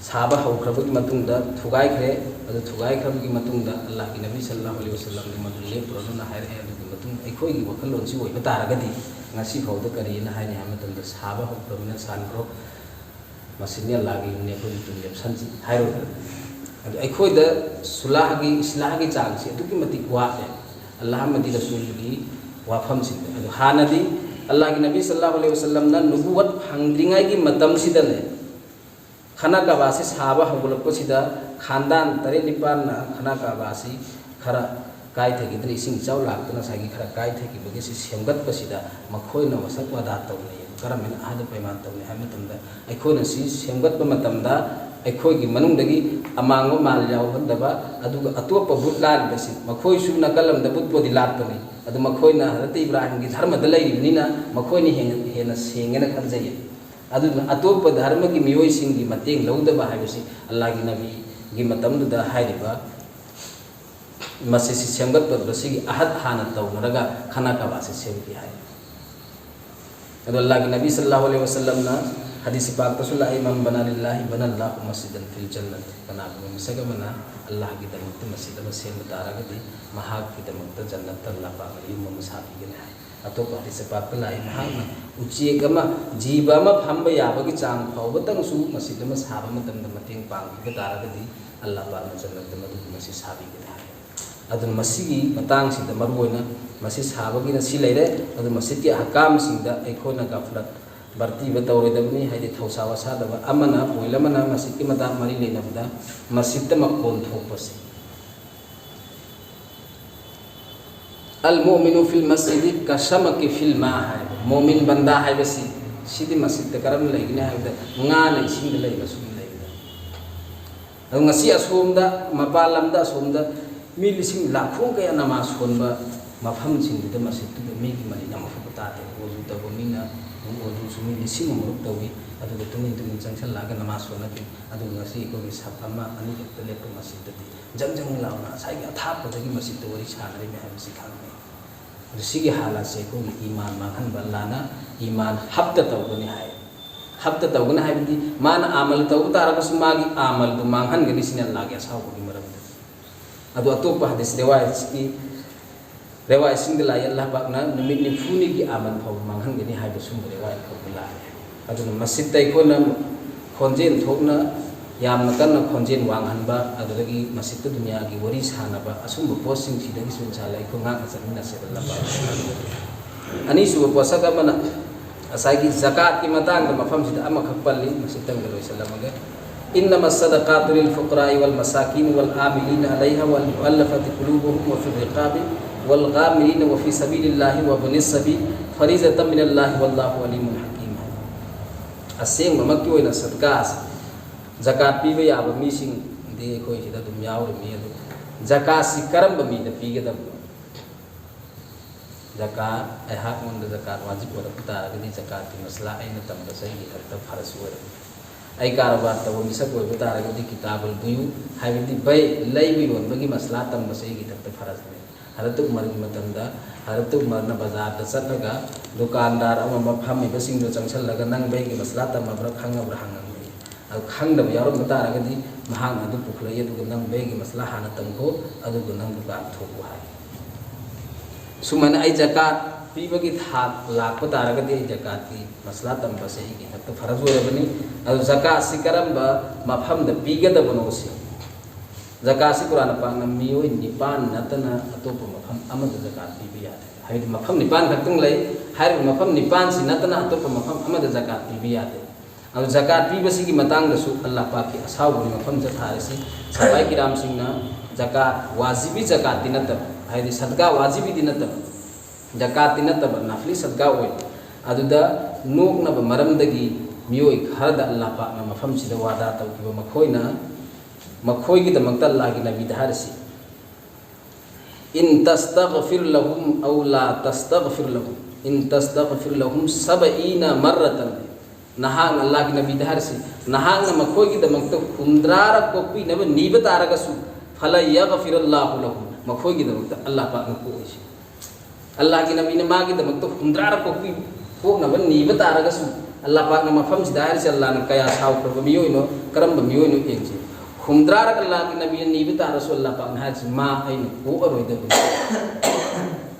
ꯁꯥꯕ ꯍꯧꯈ꯭ꯔꯕꯒꯤ ꯃꯇꯨꯡꯗ ꯊꯨꯒꯥꯏꯈ꯭ꯔꯦ꯫ ꯑꯗꯨ ꯊꯨꯒꯥꯏꯈ꯭ꯔꯕꯒꯤ ꯃꯇꯨꯡꯗ ꯑꯜꯂꯥꯍꯒꯤ ꯅꯕꯤ ꯁꯜꯂꯜꯂꯥꯍꯨ ꯑꯂꯩꯍꯤ ꯋꯁꯜꯂꯝꯅ ꯃꯗꯨ ꯂꯦꯞꯄꯨꯔꯅꯨꯅ ꯍꯥꯏꯔꯛꯑꯦ꯫ ꯑꯗꯨꯒꯤ ꯃꯇꯨꯡ ꯑꯩꯈꯣꯏꯒꯤ ꯋꯥꯈꯜꯂꯣꯟꯁꯤ ꯑꯣꯏꯕ ꯇꯥꯔꯒꯗꯤ ꯉꯁꯤ ꯐꯥꯎꯗ ꯀꯔꯤꯅ ꯍꯥꯏꯅꯤ ꯍꯥꯏꯕ ꯃꯇꯝꯗ, ꯁꯥꯕ ꯍꯧꯈ꯭ꯔꯕꯅꯤꯅ ꯁꯥꯟꯈ꯭ꯔꯣ, ꯃꯁꯤꯅꯤ ꯑꯜꯂꯥꯍꯒꯤ ꯌꯨꯝꯅꯤ, ꯑꯩꯈꯣꯏꯒꯤ ꯌꯨꯝ ꯂꯦꯞꯁꯟꯁꯤ ꯍꯥꯏꯔꯣꯏꯗ꯭ꯔꯥ? ꯑꯗꯨ ꯑꯩꯈꯣꯏꯗ ꯁꯨꯂꯥꯍꯒꯤ, ꯏꯁꯂꯥꯍꯒꯤ ꯆꯥꯡꯁꯤ ꯑꯗꯨꯛꯀꯤ ꯃꯇꯤꯛ ꯋꯥꯠꯂꯦ꯫ ꯑꯜꯂꯥꯍ ꯑꯃꯗꯤ ꯔꯁꯨꯜꯒꯤ ꯋꯥꯐꯝꯁꯤꯡꯗ꯫ ꯑꯗꯨ ꯍꯥꯟꯅꯗꯤ ꯑꯜꯂꯥꯍꯒꯤ ꯅꯕꯤ ꯁꯜꯂꯜꯂꯥꯍꯨ ꯑꯂꯩꯍꯤ ꯋꯁꯜꯂꯝꯅ ꯅꯨꯕꯨꯋꯠ ꯐꯪꯗ꯭ꯔꯤꯉꯩꯒꯤ ꯃꯇꯝꯁꯤꯗꯅꯦ, ꯈꯅꯥ ꯀꯥꯕꯥꯁꯤ ꯁꯥꯕ ꯍꯧꯒꯠꯂꯛꯄꯁꯤꯗ ꯈꯥꯟꯗꯥꯟ ꯇꯔꯦꯠ ꯅꯤꯄꯥꯟꯅ ꯈꯅꯥ ꯀꯥꯕꯥꯁꯤ ꯈꯔ ꯀꯥꯏꯊꯈꯤꯗꯅ, ꯏꯁꯤꯡ ꯏꯆꯥꯎ ꯂꯥꯛꯇꯅ ꯉꯁꯥꯏꯒꯤ ꯈꯔ ꯀꯥꯏꯊꯈꯤꯕꯒꯤ ꯁꯤ ꯁꯦꯝꯒꯠꯄꯁꯤꯗ ꯃꯈꯣꯏꯅ ꯃꯁꯛ ꯋꯥꯗꯥ ꯇꯧꯅꯩ꯫ ꯀꯔꯝꯍꯥꯏꯅ ꯑꯍꯗ ꯄꯩꯃꯥꯟ ꯇꯧꯅꯩ ꯍꯥꯏꯕ ꯃꯇꯝꯗ, ꯑꯩꯈꯣꯏꯅ ꯁꯤ ꯁꯦꯝꯒꯠꯄ ꯃꯇꯝꯗ ꯑꯩꯈꯣꯏꯒꯤ ꯃꯅꯨꯡꯗꯒꯤ ꯑꯃꯥꯡꯕ ꯃꯥꯜ ꯌꯥꯎꯍꯟꯗꯕ, ꯑꯗꯨꯒ ꯑꯇꯣꯞꯄ ꯕꯨꯠ ꯂꯥꯠꯂꯤꯕꯁꯤ, ꯃꯈꯣꯏꯁꯨ ꯅꯥꯀꯜ ꯑꯃꯗ ꯕꯨꯠꯄꯨꯗꯤ ꯂꯥꯠꯄꯅꯤ, ꯑꯗꯨ ꯃꯈꯣꯏꯅ ꯍꯖꯔꯠ ꯏꯕ꯭ꯔꯥꯍꯤꯝꯒꯤ ꯙꯔꯃꯗ ꯂꯩꯔꯤꯕꯅꯤꯅ ꯃꯈꯣꯏꯅ ꯍꯦꯟꯅ, ꯍꯦꯟꯅ ꯁꯦꯡꯉꯦꯅ ꯈꯟꯖꯩ꯫ ꯑꯗꯨꯅ ꯑꯇꯣꯞꯄ ꯙꯔꯃꯒꯤ ꯃꯤꯑꯣꯏꯁꯤꯡꯒꯤ ꯃꯇꯦꯡ ꯂꯧꯗꯕ ꯍꯥꯏꯕꯁꯤ ꯑꯜꯂꯥꯍꯒꯤ ꯅꯕꯤꯒꯤ ꯃꯇꯝꯗꯨꯗ ꯍꯥꯏꯔꯤꯕ ꯃꯁꯤꯁꯤ ꯁꯦꯝꯒꯠꯄꯗꯨꯗ ꯁꯤꯒꯤ ꯑꯍꯠ ꯍꯥꯟꯅ ꯇꯧꯅꯔꯒ ꯈꯅꯥ ꯀꯥꯕꯥꯁꯤ ꯁꯦꯝꯈꯤ ꯍꯥꯏ꯫ ꯑꯗꯣ ꯑꯜꯂꯥꯍꯒꯤ ꯅꯕꯤ ꯁꯜꯂꯜꯂꯥꯍꯨ ꯑꯂꯩꯍꯤ ꯋꯁꯜꯂꯝꯅ ꯍꯗꯤꯁ ꯄꯥꯛꯇꯁꯨ ꯂꯥꯛꯏ, "ꯃꯟ ꯕꯅꯥ ꯂꯤꯜꯂꯥꯍꯤ ꯕꯅꯥ ꯂꯥꯍꯨ ꯃꯁꯖꯤꯗꯟ ꯐꯤꯜ ꯖꯟꯅꯠ"꯫ ꯀꯅꯥꯒꯨꯝꯕ ꯃꯤꯁꯛ ꯑꯃꯅ ꯑꯜꯂꯥꯍꯒꯤꯗꯃꯛꯇ ꯃꯁꯖꯤꯗ ꯑꯃ ꯁꯦꯝꯕ ꯇꯥꯔꯒꯗꯤ ꯃꯍꯥꯛꯀꯤꯗꯃꯛꯇ ꯖꯟꯅꯠꯇ ꯑꯜꯂꯥꯍ ꯄꯥꯛꯅ ꯌꯨꯝ ꯑꯃ ꯁꯥꯕꯤꯒꯅꯤ ꯍꯥꯏ꯫ ꯑꯇꯣꯞꯄ ꯍꯗꯤꯁ ꯄꯥꯛꯇ ꯂꯥꯛꯏ, ꯃꯍꯥꯛꯅ ꯎꯆꯦꯛ ꯑꯃ, ꯖꯤꯕ ꯑꯃ ꯐꯝꯕ ꯌꯥꯕꯒꯤ ꯆꯥꯡ ꯐꯥꯎꯕꯇꯪꯁꯨ ꯃꯁꯖꯤꯗ ꯑꯃ ꯁꯥꯕ ꯃꯇꯝꯗ ꯃꯇꯦꯡ ꯄꯥꯡꯈꯤꯕ ꯇꯥꯔꯒꯗꯤ ꯑꯜꯂꯥꯍ ꯄꯥꯛꯅ ꯖꯟꯅꯠꯇ ꯃꯗꯨꯒꯤ ꯃꯁꯖꯤꯗ ꯁꯥꯕꯤꯒꯅꯤ ꯍꯥꯏ꯫ ꯑꯗꯨꯅ ꯃꯁꯤꯒꯤ ꯃꯇꯥꯡꯁꯤꯗ ꯃꯔꯨꯑꯣꯏꯅ ꯃꯁꯤ ꯁꯥꯕꯒꯤꯅ ꯁꯤ ꯂꯩꯔꯦ꯫ ꯑꯗꯨ ꯃꯁꯖꯤꯗꯀꯤ ꯑꯍꯀꯥꯝꯁꯤꯡꯗ ꯑꯩꯈꯣꯏꯅ ꯒꯐꯂꯠ, ꯕꯔꯇꯤꯕ ꯇꯧꯔꯣꯏꯗꯕꯅꯤ꯫ ꯍꯥꯏꯗꯤ ꯊꯧꯁꯥ ꯋꯥꯁꯥꯗꯕ ꯑꯃꯅ, ꯄꯣꯏꯟ ꯑꯃꯅ ꯃꯁꯖꯤꯗꯀꯤ ꯃꯇꯥꯡ ꯃꯔꯤ ꯂꯩꯅꯕꯗ ꯃꯁꯖꯤꯗꯇ ꯃꯈꯣꯟ ꯊꯣꯛꯄꯁꯦ꯫ "ꯑꯜ ꯃꯨꯃꯤꯅꯨ ꯐꯤꯜ ꯃꯁꯖꯤꯗꯤ ꯀꯁꯃꯀꯤ ꯐꯤꯜ ꯃꯥ" ꯍꯥꯏꯕ, ꯃꯣꯃꯤꯟ ꯕꯟꯗꯥ ꯍꯥꯏꯕꯁꯤ, ꯁꯤꯗꯤ ꯃꯁꯖꯤꯗꯇ ꯀꯔꯝꯅ ꯂꯩꯒꯅꯤ ꯍꯥꯏꯕꯗ, ꯉꯥꯅ ꯏꯁꯤꯡꯗ ꯂꯩꯕ ꯁꯨꯝ ꯂꯩꯕꯗ꯫ ꯑꯗꯨ ꯉꯁꯤ ꯑꯁꯣꯝꯗ, ꯃꯄꯥꯟ ꯂꯝꯗ ꯑꯁꯣꯝꯗ ꯃꯤ ꯂꯤꯁꯤꯡ ꯂꯥꯈꯣꯡ ꯀꯌꯥ ꯅꯃꯥꯖ ꯁꯣꯟꯕ ꯃꯐꯝꯁꯤꯡꯗꯨꯗ, ꯃꯁꯖꯤꯗꯇꯨꯗ ꯃꯤꯒꯤ ꯃꯔꯤꯛ ꯑꯃꯐꯥꯎꯕ ꯇꯥꯗꯦ꯫ ꯋꯖꯨ ꯇꯧꯕ ꯃꯤꯅ, ꯋꯖꯨꯁꯨ ꯃꯤ ꯂꯤꯁꯤꯡ ꯑꯃꯔꯣꯝ ꯇꯧꯏ, ꯑꯗꯨꯒ ꯇꯨꯃꯤꯟ ꯇꯨꯃꯤꯟ ꯆꯪꯁꯤꯜꯂꯛꯑꯒ ꯅꯃꯥꯖ ꯁꯣꯟꯅꯈꯤ꯫ ꯑꯗꯨꯒ ꯉꯁꯤ ꯑꯩꯈꯣꯏꯒꯤ ꯁꯞ ꯑꯃ ꯑꯅꯤꯈꯛꯇ ꯂꯦꯞꯄ ꯃꯁꯖꯤꯗꯇꯗꯤ ꯖꯪ ꯖꯪ ꯂꯥꯎꯅ ꯉꯁꯥꯏꯒꯤ ꯑꯊꯥꯞꯄꯗꯒꯤ ꯃꯁꯖꯤꯗꯇ ꯋꯥꯔꯤ ꯁꯥꯟꯅꯔꯤꯃꯤ ꯍꯥꯏꯕꯁꯤ ꯈꯪꯉꯤ꯫ ꯑꯗꯨ ꯁꯤꯒꯤ ꯍꯥꯂꯥꯠꯁꯦ ꯑꯩꯈꯣꯏꯒꯤ ꯏꯃꯥꯟ ꯃꯥꯡꯍꯟꯕ, ꯑꯜꯂꯥꯅ ꯏꯃꯥꯟ ꯍꯞꯇ ꯇꯧꯒꯅꯤ ꯍꯥꯏ꯫ ꯍꯞꯇ ꯇꯧꯒꯅꯤ ꯍꯥꯏꯕꯗꯤ ꯃꯥꯅ ꯑꯃꯜ ꯇꯧꯕ ꯇꯥꯔꯒꯁꯨ ꯃꯥꯒꯤ ꯑꯃꯜꯗꯨ ꯃꯥꯡꯍꯟꯒꯅꯤ꯫ ꯁꯤꯅ ꯑꯜꯂꯥꯒꯤ ꯑꯁꯥꯎꯕꯒꯤ ꯃꯔꯝꯗ꯫ ꯑꯗꯨ ꯑꯇꯣꯞꯄ ꯍꯗꯤꯁ ꯔꯦꯋꯥꯌꯠꯀꯤ, ꯔꯦꯋꯥꯌꯠꯁꯤꯡꯗ ꯂꯥꯛꯏ, ꯑꯜꯂꯥꯍ ꯄꯥꯛꯅ ꯅꯨꯃꯤꯠ ꯅꯤꯐꯨꯅꯤꯒꯤ ꯑꯃꯜ ꯐꯥꯎꯕ ꯃꯥꯡꯍꯟꯒꯅꯤ ꯍꯥꯏꯕ ꯁꯨꯝꯕ ꯔꯦꯋꯥꯌꯠ ꯐꯥꯎꯕ ꯂꯥꯛꯑꯦ꯫ ꯑꯗꯨꯅ ꯃꯁꯖꯤꯠꯇ ꯑꯩꯈꯣꯏꯅ ꯈꯣꯟꯖꯦꯜ ꯊꯣꯛꯅ, ꯌꯥꯝꯅ ꯀꯟꯅ ꯈꯣꯟꯖꯦꯜ ꯋꯥꯡꯍꯟꯕ, ꯑꯗꯨꯗꯒꯤ ꯃꯁꯖꯤꯠꯇ ꯗꯨꯅꯤꯌꯥꯒꯤ ꯋꯥꯔꯤ ꯁꯥꯟꯅꯕ, ꯑꯁꯨꯝꯕ ꯄꯣꯠꯁꯤꯡꯁꯤꯗꯒꯤꯁꯨ ꯏꯟꯁꯥ ꯑꯜꯂꯥꯍ ꯑꯩꯈꯣꯏ ꯉꯥꯛꯅ ꯆꯠꯃꯤꯟꯅꯁꯦ꯫ ꯑꯅꯤꯁꯨꯕ ꯄꯣꯠꯁꯛ ꯑꯃꯅ ꯉꯁꯥꯏꯒꯤ ꯖꯀꯥꯠꯀꯤ ꯃꯇꯥꯡꯗ ꯃꯐꯝꯁꯤꯗ ꯑꯃꯈꯛ ꯄꯜꯂꯤ, ꯃꯁꯤꯇꯪꯗ ꯂꯣꯏꯁꯤꯜꯂꯝꯃꯒꯦ꯫ "إنما الصدقات للفقراء والمساكين والعاملين عليها والمؤلفة قلوبهم وفي الرقاب والغارمين وفي سبيل الله وابن السبيل فريضة من الله والله عليم حكيم" ꯍꯥꯏ꯫ ꯑꯁꯦꯡꯕꯃꯛꯀꯤ ꯑꯣꯏꯅ ꯁꯗꯀꯥꯁꯤ, ꯖꯀꯥꯠ ꯄꯤꯕ ꯌꯥꯕ ꯃꯤꯁꯤꯡꯗꯤ ꯑꯩꯈꯣꯏ ꯁꯤꯗ ꯑꯗꯨꯝ ꯌꯥꯎꯔꯤꯕꯅꯤ꯫ ꯑꯗꯨ ꯖꯀꯥꯠꯁꯤ ꯀꯔꯝꯕ ꯃꯤꯗ ꯄꯤꯒꯗꯕꯅꯣ? ꯖꯀꯥꯠ, ꯑꯩꯍꯥꯛꯉꯣꯟꯗ ꯖꯀꯥꯠ ꯋꯥꯖꯤꯕ ꯑꯣꯏꯔꯛꯄ ꯇꯥꯔꯒꯗꯤ, ꯖꯀꯥꯠꯀꯤ ꯃꯁꯂꯥ ꯑꯩꯅ ꯇꯝꯕꯁꯦ ꯑꯩꯒꯤ ꯏꯊꯛꯇ ꯐꯔꯖ ꯑꯣꯏꯔꯕꯅꯤ꯫ ꯑꯩ ꯀꯔꯕꯥꯔ ꯇꯧꯕ ꯃꯤꯁꯛ ꯑꯣꯏꯕ ꯇꯥꯔꯒꯗꯤ, ꯀꯤꯇꯥꯕꯨꯜ ꯕꯨꯌꯨ, ꯍꯥꯏꯕꯗꯤ ꯕꯩ, ꯂꯩꯕ ꯌꯣꯟꯕꯒꯤ ꯃꯁꯂꯥ ꯇꯝꯕꯁꯦ ꯑꯩꯒꯤ ꯏꯊꯛꯇ ꯐꯔꯖꯅꯤ꯫ ꯍꯔꯠ ꯎꯃꯔꯒꯤ ꯃꯇꯝꯗ ꯍꯔꯠ ꯎꯃꯔꯅ ꯕꯖꯥꯔꯗ ꯆꯠꯂꯒ ꯗꯨꯀꯥꯟꯗꯥꯔ ꯑꯃ, ꯐꯝꯃꯤꯕꯁꯤꯡꯗꯣ ꯆꯪꯁꯜꯂꯒ, "ꯅꯪ ꯕꯩꯒꯤ ꯃꯁꯂꯥ ꯇꯝꯃꯕ꯭ꯔꯥ, ꯈꯪꯉꯕ꯭ꯔꯥ?" ꯍꯪꯉꯝꯃꯤ꯫ ꯑꯗꯨ ꯈꯪꯗꯕ ꯌꯥꯎꯔꯝꯕ ꯇꯥꯔꯒꯗꯤ, ꯃꯍꯥꯛꯅ ꯑꯗꯨ ꯄꯨꯈꯠꯂꯛꯏ, ꯑꯗꯨꯒ "ꯅꯪ ꯕꯩꯒꯤ ꯃꯁꯂꯥ ꯍꯥꯟꯅ ꯇꯝꯈꯣ, ꯑꯗꯨꯒ ꯅꯪ ꯗꯨꯀꯥꯟ ꯊꯣꯛꯎ" ꯍꯥꯏ꯫ ꯁꯨꯃꯥꯏꯅ ꯑꯩ ꯖꯀꯥꯠ ꯄꯤꯕꯒꯤ ꯊꯥꯛ ꯂꯥꯛꯄ ꯇꯥꯔꯒꯗꯤ, ꯑꯩ ꯖꯀꯥꯠꯀꯤ ꯃꯁꯂꯥ ꯇꯝꯕꯁꯦ ꯑꯩꯒꯤ ꯏꯊꯛꯇ ꯐꯔꯖ ꯑꯣꯏꯔꯕꯅꯤ꯫ ꯑꯗꯨ ꯖꯀꯥꯠꯁꯤ ꯀꯔꯝꯕ ꯃꯐꯝꯗ ꯄꯤꯒꯗꯕꯅꯣ ꯁꯤ, ꯖꯀꯥꯠꯁꯤ ꯀꯨꯔꯥꯟ ꯄꯥꯛꯅ ꯃꯤꯑꯣꯏ ꯅꯤꯄꯥꯟ ꯅꯠꯇꯅ ꯑꯇꯣꯞꯄ ꯃꯐꯝ ꯑꯃꯗ ꯖꯀꯥꯠ ꯄꯤꯕ ꯌꯥꯗꯦ꯫ ꯍꯥꯏꯕꯗꯤ ꯃꯐꯝ ꯅꯤꯄꯥꯟ ꯈꯛꯇꯪ ꯂꯩ꯫ ꯍꯥꯏꯔꯤꯕ ꯃꯐꯝ ꯅꯤꯄꯥꯟꯁꯤ ꯅꯠꯇꯅ ꯑꯇꯣꯞꯄ ꯃꯐꯝ ꯑꯃꯗ ꯖꯀꯥꯠ ꯄꯤꯕ ꯌꯥꯗꯦ꯫ ꯑꯗꯨ ꯖꯀꯥꯠ ꯄꯤꯕꯁꯤꯒꯤ ꯃꯇꯥꯡꯗꯁꯨ ꯑꯜꯂꯥꯍ ꯄꯥꯛꯀꯤ ꯑꯁꯥꯎꯕꯒꯤ ꯃꯐꯝꯗ ꯊꯥꯔꯤꯁꯤ, ꯁꯍꯥꯕꯥꯏ ꯀꯤꯔꯥꯝꯁꯤꯡꯅ ꯖꯀꯥꯠ, ꯋꯥꯖꯤꯕꯤ ꯖꯀꯥꯠꯇꯤ ꯅꯠꯇꯕ, ꯍꯥꯏꯗꯤ ꯁꯗꯀꯥ ꯋꯥꯖꯤꯕꯤꯗꯤ ꯅꯠꯇꯕ, ꯖꯀꯥꯠꯇꯤ ꯅꯠꯇꯕ, ꯅꯐꯂꯤ ꯁꯗꯀꯥ ꯑꯣꯏꯕ꯫ ꯑꯗꯨꯗ ꯅꯣꯛꯅꯕ ꯃꯔꯝꯗꯒꯤ ꯃꯤꯑꯣꯏ ꯈꯔꯗ ꯑꯜꯂꯥꯍ ꯄꯥꯛꯅ ꯃꯐꯝꯁꯤꯗ ꯋꯥꯗꯥ ꯇꯧꯈꯤꯕ ꯃꯈꯣꯏꯅ, ꯃꯈꯣꯏꯒꯤꯗꯃꯛꯇ ꯑꯜꯂꯥꯍꯒꯤ ꯅꯕꯤꯗ ꯍꯥꯏꯔꯤꯁꯤ, "ꯏꯟ ꯇꯁꯇꯒꯐꯤꯔ ꯂꯍꯨꯝ ꯑꯧ ꯂꯥ ꯇꯁꯇꯒꯐꯤꯔ ꯂꯍꯨꯝ, ꯏꯟ ꯇꯁꯇꯒꯐꯤꯔ ꯂꯍꯨꯝ ꯁꯕꯏꯅ ꯃꯔꯔꯇꯟ"꯫ ꯅꯍꯥꯛꯅ, ꯑꯜꯂꯥꯍꯒꯤ ꯅꯕꯤꯗ ꯍꯥꯏꯔꯤꯁꯤ, ꯅꯍꯥꯛꯅ ꯃꯈꯣꯏꯒꯤꯗꯃꯛꯇ ꯍꯨꯝꯗ꯭ꯔꯥꯔꯛ ꯀꯣꯛꯄꯤꯅꯕ ꯅꯤꯕ ꯇꯥꯔꯒꯁꯨ, "ꯐꯂꯟ ꯌꯒꯐꯤꯔ ꯑꯜꯂꯥꯍꯨ ꯂꯍꯨꯝ", ꯃꯈꯣꯏꯒꯤꯗꯃꯛꯇ ꯑꯜꯂꯥꯍ ꯄꯥꯛꯅ ꯀꯣꯛꯏꯁꯤ꯫ ꯑꯜꯂꯥꯍꯒꯤ ꯅꯕꯤꯅ ꯃꯥꯒꯤꯗꯃꯛꯇ ꯍꯨꯝꯗ꯭ꯔꯥꯔꯛ ꯀꯣꯛꯄꯤ-, ꯀꯣꯛꯅꯕ ꯅꯤꯕ ꯇꯥꯔꯒꯁꯨ, ꯑꯜꯂꯥꯍ ꯄꯥꯛꯅ ꯃꯐꯝꯁꯤꯗ ꯍꯥꯏꯔꯤꯁꯦ, ꯑꯜꯂꯥꯍꯅ ꯀꯌꯥ ꯁꯥꯎꯈ꯭ꯔꯕ ꯃꯤꯑꯣꯏꯅꯣ, ꯀꯔꯝꯕ ꯃꯤꯑꯣꯏꯅꯣ ꯌꯦꯡꯁꯤ꯫ ꯍꯨꯝꯗ꯭ꯔꯥꯔꯛ ꯑꯜꯂꯥꯍꯒꯤ ꯅꯕꯤꯅ ꯅꯤꯕ ꯇꯥꯔꯁꯨ, ꯑꯜꯂꯥꯍ ꯄꯥꯛꯅ ꯍꯥꯏꯔꯤꯁꯤ, "ꯃꯥ ꯑꯩꯅ ꯀꯣꯛꯑꯔꯣꯏꯗꯕꯅꯤ"꯫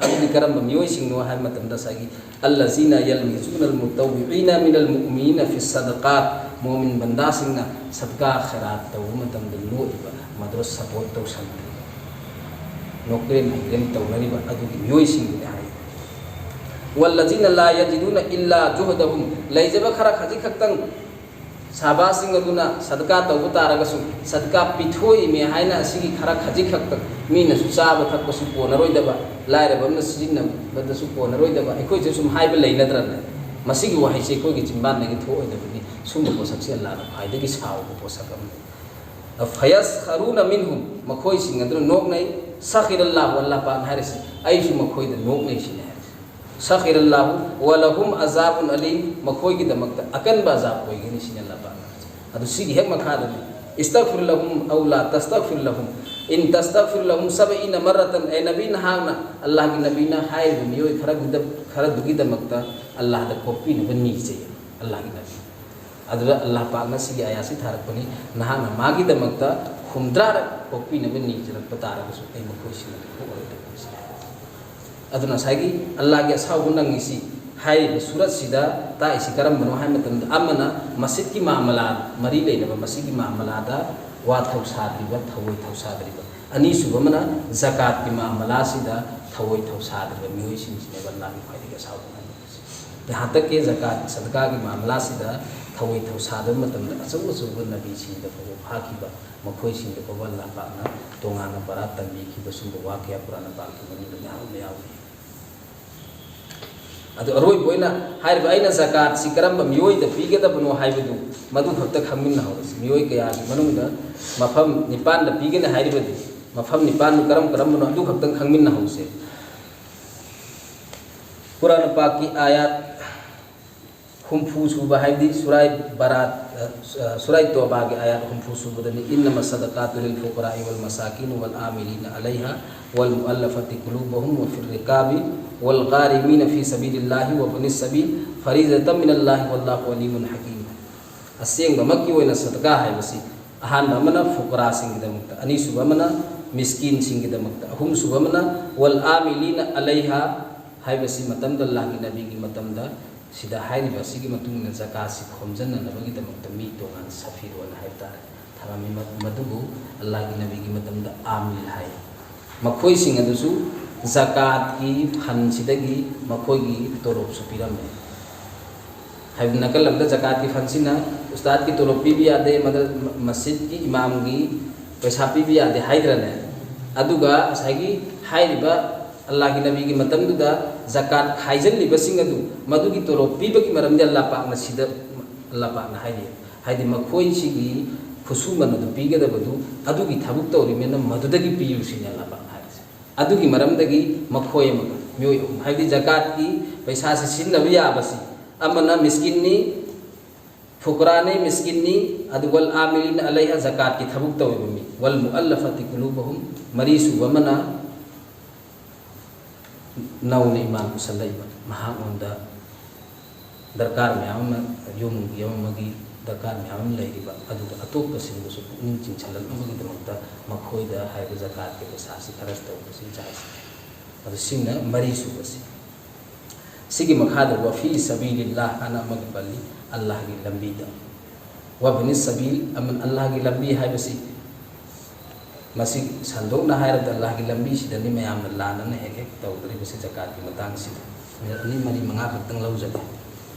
ꯑꯗꯨꯗꯤ ꯀꯔꯝꯕ ꯃꯤꯑꯣꯏꯁꯤꯡꯅꯣ ꯍꯥꯏꯕ ꯃꯇꯝꯗ, ꯉꯁꯥꯏꯒꯤ "الذين يلمزون المطوعين من المؤمنين في الصدقات"꯫ ꯃꯣꯃꯤꯟ ꯕꯟꯗꯥꯁꯤꯡꯅ ꯁꯗꯀꯥ ꯈꯦꯔꯥꯠ ꯇꯧꯕ ꯃꯇꯝꯗ ꯅꯣꯛꯏꯕ, ꯃꯗꯨꯗ ꯁꯄꯣꯔꯠ ꯇꯧꯁꯟꯕ, ꯅꯣꯛꯀ꯭ꯔꯦꯝ ꯍꯩꯀ꯭ꯔꯦꯝ ꯇꯧꯅꯔꯤꯕ ꯑꯗꯨꯒꯤ ꯃꯤꯑꯣꯏꯁꯤꯡꯗꯨꯅꯤ ꯍꯥꯏ꯫ "والذين لا يجدون إلا جهدهم"꯫ ꯂꯩꯖꯕ ꯈꯔ ꯈꯖꯤꯛ ꯈꯛꯇꯪ ꯁꯍꯥꯕꯥꯁꯤꯡ ꯑꯗꯨꯅ ꯁꯗꯀꯥ ꯇꯧꯕ ꯇꯥꯔꯒꯁꯨ, ꯁꯗꯀꯥ ꯄꯤꯊꯣꯛꯏꯃꯦ ꯍꯥꯏꯅ ꯑꯁꯤꯒꯤ ꯈꯔ ꯈꯖꯤꯛ ꯈꯛꯇ, ꯃꯤꯅꯁꯨ ꯆꯥꯕ ꯊꯛꯄꯁꯨ ꯀꯣꯟꯅꯔꯣꯏꯗꯕ, ꯂꯥꯏꯔꯕ ꯑꯃꯅ ꯁꯤꯖꯤꯟꯅꯕꯗꯁꯨ ꯀꯣꯟꯅꯔꯣꯏꯗꯕ, ꯑꯩꯈꯣꯏꯁꯦ ꯁꯨꯝ ꯍꯥꯏꯕ ꯂꯩꯅꯗ꯭ꯔꯅꯦ? ꯃꯁꯤꯒꯤ ꯋꯥꯍꯩꯁꯦ ꯑꯩꯈꯣꯏꯒꯤ ꯆꯤꯟꯕꯥꯟꯗꯒꯤ ꯊꯣꯛꯑꯣꯏꯗꯕꯅꯤ꯫ ꯁꯨꯝꯕ ꯄꯣꯠꯁꯛꯁꯦ ꯑꯜꯂꯥꯍꯅ ꯈ꯭ꯋꯥꯏꯗꯒꯤ ꯁꯥꯎꯕ ꯄꯣꯠꯁꯛ ꯑꯃꯅꯤ꯫ "فيسخرون منهم"꯫ ꯃꯈꯣꯏꯁꯤꯡ ꯑꯗꯨꯅ ꯅꯣꯛꯅꯩ꯫ "سخر الله"꯫ ꯑꯜꯂꯥꯍ ꯄꯥꯛꯅ ꯍꯥꯏꯔꯤꯁꯤ, "ꯑꯩꯁꯨ ꯃꯈꯣꯏꯗ ꯅꯣꯛꯅꯩ" ꯁꯤꯅꯤ ꯍꯥꯏꯔꯤꯁꯤ꯫ "سخر الله ولهم عذاب أليم"꯫ ꯃꯈꯣꯏꯒꯤꯗꯃꯛꯇ ꯑꯀꯟꯕ ꯑꯖꯥꯕ ꯑꯣꯏꯒꯅꯤ ꯁꯤꯅꯤ ꯑꯜꯂꯥꯍ ꯄꯥꯛꯅ ꯍꯥꯏꯔꯤꯁꯤ꯫ ꯑꯗꯨ ꯁꯤꯒꯤ ꯍꯦꯛ ꯃꯈꯥꯗꯅꯤ, "استغفر لهم أو لا تستغفر لهم، إن تستغفر لهم سبعين مرة"꯫ ꯑꯦ ꯅꯕꯤ, ꯅꯍꯥꯛꯅ, ꯑꯜꯂꯥꯍꯒꯤ ꯅꯕꯤꯅ ꯍꯥꯏꯔꯤꯕ ꯃꯤꯑꯣꯏ ꯈꯔꯒꯤꯗ-, ꯈꯔꯗꯨꯒꯤꯗꯃꯛꯇ ꯑꯜꯂꯥꯍꯗ ꯀꯣꯛꯄꯤꯅꯕ ꯅꯤꯖꯩ, ꯑꯜꯂꯥꯍꯒꯤ ꯅꯕꯤ꯫ ꯑꯗꯨꯗ ꯑꯜꯂꯥꯍ ꯄꯥꯛꯅ ꯁꯤꯒꯤ ꯑꯥꯌꯥꯠꯁꯤ ꯊꯥꯔꯛꯄꯅꯤ, "ꯅꯍꯥꯛꯅ ꯃꯥꯒꯤꯗꯃꯛꯇ ꯍꯨꯝꯗ꯭ꯔꯥꯔꯛ ꯀꯣꯛꯄꯤꯅꯕ ꯅꯤꯖꯔꯛꯄ ꯇꯥꯔꯒꯁꯨ, ꯑꯩ ꯃꯈꯣꯏꯁꯤꯡ ꯑꯗꯨ ꯀꯣꯛꯑꯔꯣꯏꯗꯕꯅꯤ" ꯁꯤꯅꯤ꯫ ꯑꯗꯨꯅ ꯉꯁꯥꯏꯒꯤ ꯑꯜꯂꯥꯍꯒꯤ ꯑꯁꯥꯎꯕ ꯅꯪꯉꯤꯁꯤ ꯍꯥꯏꯔꯤꯕ ꯁꯨꯔꯠꯁꯤꯗ ꯇꯥꯛꯏꯁꯤ ꯀꯔꯝꯕꯅꯣ ꯍꯥꯏꯕ ꯃꯇꯝꯗ, ꯑꯃꯅ ꯃꯁꯤꯠꯀꯤ ꯃꯥꯃꯂꯥ, ꯃꯔꯤ ꯂꯩꯅꯕ ꯃꯁꯤꯒꯤ ꯃꯥꯃꯂꯥꯗ ꯋꯥ ꯊꯧꯁꯥꯗ꯭ꯔꯤꯕ, ꯊꯧꯑꯣꯏ ꯊꯧꯁꯥꯗ꯭ꯔꯤꯕ꯫ ꯑꯅꯤꯁꯨꯕ ꯑꯃꯅ ꯖꯀꯥꯠꯀꯤ ꯃꯥꯃꯂꯥꯁꯤꯗ ꯊꯧꯑꯣꯏ ꯊꯧꯁꯥꯗ꯭ꯔꯤꯕ ꯃꯤꯑꯣꯏꯁꯤꯡꯁꯤꯅꯦꯕ ꯑꯜꯂꯥꯍꯒꯤ ꯈ꯭ꯋꯥꯏꯗꯒꯤ ꯑꯁꯥꯎꯕ ꯅꯪꯉꯤꯁꯤ꯫ ꯌꯍꯥꯟ ꯇꯛ ꯀꯤ ꯖꯀꯥꯠ ꯁꯗꯀꯥꯒꯤ ꯃꯥꯃꯂꯥꯁꯤꯗ ꯊꯧꯋꯤ ꯊꯧꯁꯥꯗꯕ ꯃꯇꯝꯗ ꯑꯆꯧ ꯑꯆꯧꯕ ꯅꯕꯤꯁꯤꯡꯗ ꯐꯥꯎꯕ ꯐꯥꯈꯤꯕ, ꯃꯈꯣꯏꯁꯤꯡꯗ ꯐꯥꯎꯕ ꯑꯜꯂꯥꯍ ꯄꯥꯛꯅ ꯇꯣꯉꯥꯟꯅ ꯄꯔꯥ ꯇꯝꯕꯤꯈꯤꯕ, ꯁꯨꯝꯕ ꯋꯥꯀꯌꯥ ꯀꯨꯔꯥꯟ ꯄꯥꯛꯀꯤ ꯃꯅꯨꯡꯗ ꯃꯌꯥꯝ ꯑꯃ ꯌꯥꯎꯔꯤ꯫ ꯑꯗꯨ ꯑꯔꯣꯏꯕ ꯑꯣꯏꯅ ꯍꯥꯏꯔꯤꯕ ꯑꯩꯅ ꯖꯀꯥꯠꯁꯤ ꯀꯔꯝꯕ ꯃꯤꯑꯣꯏꯗ ꯄꯤꯒꯗꯕꯅꯣ ꯍꯥꯏꯕꯗꯨ ꯃꯗꯨ ꯈꯛꯇ ꯈꯪꯃꯤꯟꯅꯍꯧꯔꯁꯤ꯫ ꯃꯤꯑꯣꯏ ꯀꯌꯥꯒꯤ ꯃꯅꯨꯡꯗ ꯃꯐꯝ ꯅꯤꯄꯥꯟꯗ ꯄꯤꯒꯅꯤ ꯍꯥꯏꯔꯤꯕꯗꯤ ꯃꯐꯝ ꯅꯤꯄꯥꯟꯗꯨ ꯀꯔꯝ ꯀꯔꯝꯕꯅꯣ ꯑꯗꯨ ꯈꯛꯇꯪ ꯈꯪꯃꯤꯟꯅꯍꯧꯁꯦ꯫ ꯀꯨꯔꯥꯟ ꯄꯥꯛꯀꯤ ꯑꯥꯌꯥꯠ ꯍꯨꯝꯐꯨ ꯁꯨꯕ, ꯍꯥꯏꯕꯗꯤ ꯁꯨꯔꯥꯏ ꯕꯔꯥꯠ, ꯑ, ꯁꯨꯔꯥꯏ ꯇꯣꯕꯥꯒꯤ ꯑꯥꯌꯥꯠ ꯍꯨꯝꯐꯨ ꯁꯨꯕꯗꯅꯤ, "إنما الصدقات للفقراء والمساكين والعاملين عليها والمؤلفة قلوبهم وفي الرقاب والغارمين في سبيل الله وابن السبيل فريضة من الله والله عليم حكيم"꯫ ꯑꯁꯦꯡꯕꯃꯛꯀꯤ ꯑꯣꯏꯅ ꯁꯗꯀꯥ ꯍꯥꯏꯕꯁꯤ ꯑꯍꯥꯟꯕ ꯑꯃꯅ ꯐꯨꯀꯔꯥꯁꯤꯡꯒꯤꯗꯃꯛꯇ, ꯑꯅꯤꯁꯨꯕ ꯑꯃꯅ ꯃꯤꯁꯀꯤꯟꯁꯤꯡꯒꯤꯗꯃꯛꯇ, ꯑꯍꯨꯝꯁꯨꯕ ꯑꯃꯅ "والعاملين عليها" ꯍꯥꯏꯕꯁꯤ ꯃꯇꯝꯗ ꯑꯜꯂꯥꯍꯒꯤ ꯅꯕꯤꯒꯤ ꯃꯇꯝꯗ ꯁꯤꯗ ꯍꯥꯏꯔꯤꯕ ꯑꯁꯤꯒꯤ ꯃꯇꯨꯡ ꯏꯟꯅ ꯖꯀꯥꯠꯁꯤ ꯈꯣꯝꯖꯤꯟꯅꯅꯕꯒꯤꯗꯃꯛꯇ ꯃꯤ ꯇꯣꯉꯥꯟ ꯁꯐꯤꯔꯣꯟ ꯍꯥꯏꯕ ꯇꯥꯔꯦ ꯊꯝꯃꯝꯃꯤ꯫ ꯃ-, ꯃꯗꯨꯕꯨ ꯑꯜꯂꯥꯍꯒꯤ ꯅꯕꯤꯒꯤ ꯃꯇꯝꯗ ꯑꯥꯃꯤꯜ ꯍꯥꯏ꯫ ꯃꯈꯣꯏꯁꯤꯡ ꯑꯗꯨꯁꯨ ꯖꯀꯥꯠꯀꯤ ꯐꯟꯁꯤꯗꯒꯤ ꯃꯈꯣꯏꯒꯤ ꯇꯣꯂꯣꯞꯁꯨ ꯄꯤꯔꯝꯃꯤ꯫ ꯍꯥꯏꯕꯗꯤ ꯅꯥꯀꯜ ꯑꯃꯗ ꯖꯀꯥꯠꯀꯤ ꯐꯟꯁꯤꯅ ꯎꯁꯇꯥꯗꯀꯤ ꯇꯣꯂꯣꯞ ꯄꯤꯕ ꯌꯥꯗꯦ, ꯃꯗ-, ꯃ-, ꯃꯁꯖꯤꯗꯀꯤ ꯏꯃꯥꯝꯒꯤ ꯄꯩꯁꯥ ꯄꯤꯕ ꯌꯥꯗꯦ ꯍꯥꯏꯗ꯭ꯔꯅꯦ? ꯑꯗꯨꯒ ꯉꯁꯥꯏꯒꯤ ꯍꯥꯏꯔꯤꯕ ꯑꯜꯂꯥꯍꯒꯤ ꯅꯕꯤꯒꯤ ꯃꯇꯝꯗꯨꯗ ꯖꯀꯥꯠ ꯈꯥꯏꯖꯤꯜꯂꯤꯕꯁꯤꯡ ꯑꯗꯨ ꯃꯗꯨꯒꯤ ꯇꯣꯂꯣꯞ ꯄꯤꯕꯒꯤ ꯃꯔꯝꯗꯤ ꯑꯜꯂꯥꯍ ꯄꯥꯛꯅ ꯁꯤꯗ, ꯑꯜꯂꯥꯍ ꯄꯥꯛꯅ ꯍꯥꯏꯔꯤ꯫ ꯍꯥꯏꯗꯤ ꯃꯈꯣꯏꯁꯤꯒꯤ ꯈꯨꯠꯁꯨꯃꯟ ꯑꯗꯨ ꯄꯤꯒꯗꯕꯗꯨ ꯑꯗꯨꯒꯤ ꯊꯕꯛ ꯇꯧꯔꯤꯕꯅꯤꯅ ꯃꯗꯨꯗꯒꯤ ꯄꯤꯌꯨ ꯁꯤꯅꯤ ꯑꯜꯂꯥꯍ ꯄꯥꯛꯅ ꯍꯥꯏꯔꯤꯁꯦ꯫ ꯑꯗꯨꯒꯤ ꯃꯔꯝꯗꯒꯤ ꯃꯈꯣꯏ ꯑꯃꯒ ꯃꯤꯑꯣꯏ ꯑꯍꯨꯝ, ꯍꯥꯏꯕꯗꯤ ꯖꯀꯥꯠꯀꯤ ꯄꯩꯁꯥꯁꯤ ꯁꯤꯖꯤꯟꯅꯕ ꯌꯥꯕꯁꯤ, ꯑꯃꯅ ꯃꯤꯁꯀꯤꯟꯅꯤ, ꯐꯨꯀꯔꯥꯅꯤ, ꯃꯤꯁꯀꯤꯟꯅꯤ, ꯑꯗꯨꯒ "والعاملين عليها" ꯖꯀꯥꯠꯀꯤ ꯊꯕꯛ ꯇꯧꯔꯤꯕ ꯃꯤ, "والمؤلفة قلوبهم", ꯃꯔꯤꯁꯨꯕ ꯑꯃꯅ ꯅꯧꯅ ꯏꯃꯥꯟ ꯄꯨꯁꯜꯂꯛꯏꯕ, ꯃꯍꯥꯛꯉꯣꯟꯗ ꯗꯔꯀꯥꯔ ꯃꯌꯥꯝ ꯑꯃ, ꯌꯨꯝꯒꯤ ꯑꯃ ꯑꯃꯒꯤ ꯗꯔꯀꯥꯔ ꯃꯌꯥꯝ ꯑꯃ ꯂꯩꯔꯤꯕ, ꯑꯗꯨꯒ ꯑꯇꯣꯞꯄꯁꯤꯡꯗꯨꯁꯨ ꯄꯨꯛꯅꯤꯡ ꯆꯤꯡꯁꯤꯜꯂꯛꯅꯕꯒꯤꯗꯃꯛꯇ ꯃꯈꯣꯏꯗ ꯍꯥꯏꯔꯤꯕ ꯖꯀꯥꯠꯀꯤ ꯄꯩꯁꯥꯁꯤ ꯈꯔ ꯇꯧꯕꯁꯤ ꯖꯥꯏꯖ꯫ ꯑꯗꯨ ꯁꯤꯅ ꯃꯔꯤꯁꯨꯕꯁꯤ꯫ ꯁꯤꯒꯤ ꯃꯈꯥꯗ "وفي سبيل الله" ꯑꯅ ꯑꯃꯒ ꯄꯜꯂꯤ, ꯑꯜꯂꯥꯍꯒꯤ ꯂꯝꯕꯤꯗ꯫ "وابن السبيل" ꯑꯃ, ꯑꯜꯂꯥꯍꯒꯤ ꯂꯝꯕꯤ ꯍꯥꯏꯕꯁꯤ ꯃꯁꯤ ꯁꯟꯗꯣꯛꯅ ꯍꯥꯏꯔꯕꯗ ꯑꯜꯂꯥꯍꯒꯤ ꯂꯝꯕꯤꯁꯤꯗꯅꯤ ꯃꯌꯥꯝꯅ ꯂꯥꯟꯅꯅ ꯍꯦꯛ ꯍꯦꯛ ꯇꯧꯗꯣꯔꯤꯕꯁꯤ ꯖꯀꯥꯠꯀꯤ ꯃꯇꯥꯡꯁꯤꯗ꯫ ꯃꯤꯅꯠ ꯑꯅꯤ, ꯃꯔꯤ, ꯃꯉꯥ ꯈꯛꯇꯪ ꯂꯧꯖꯒꯦ꯫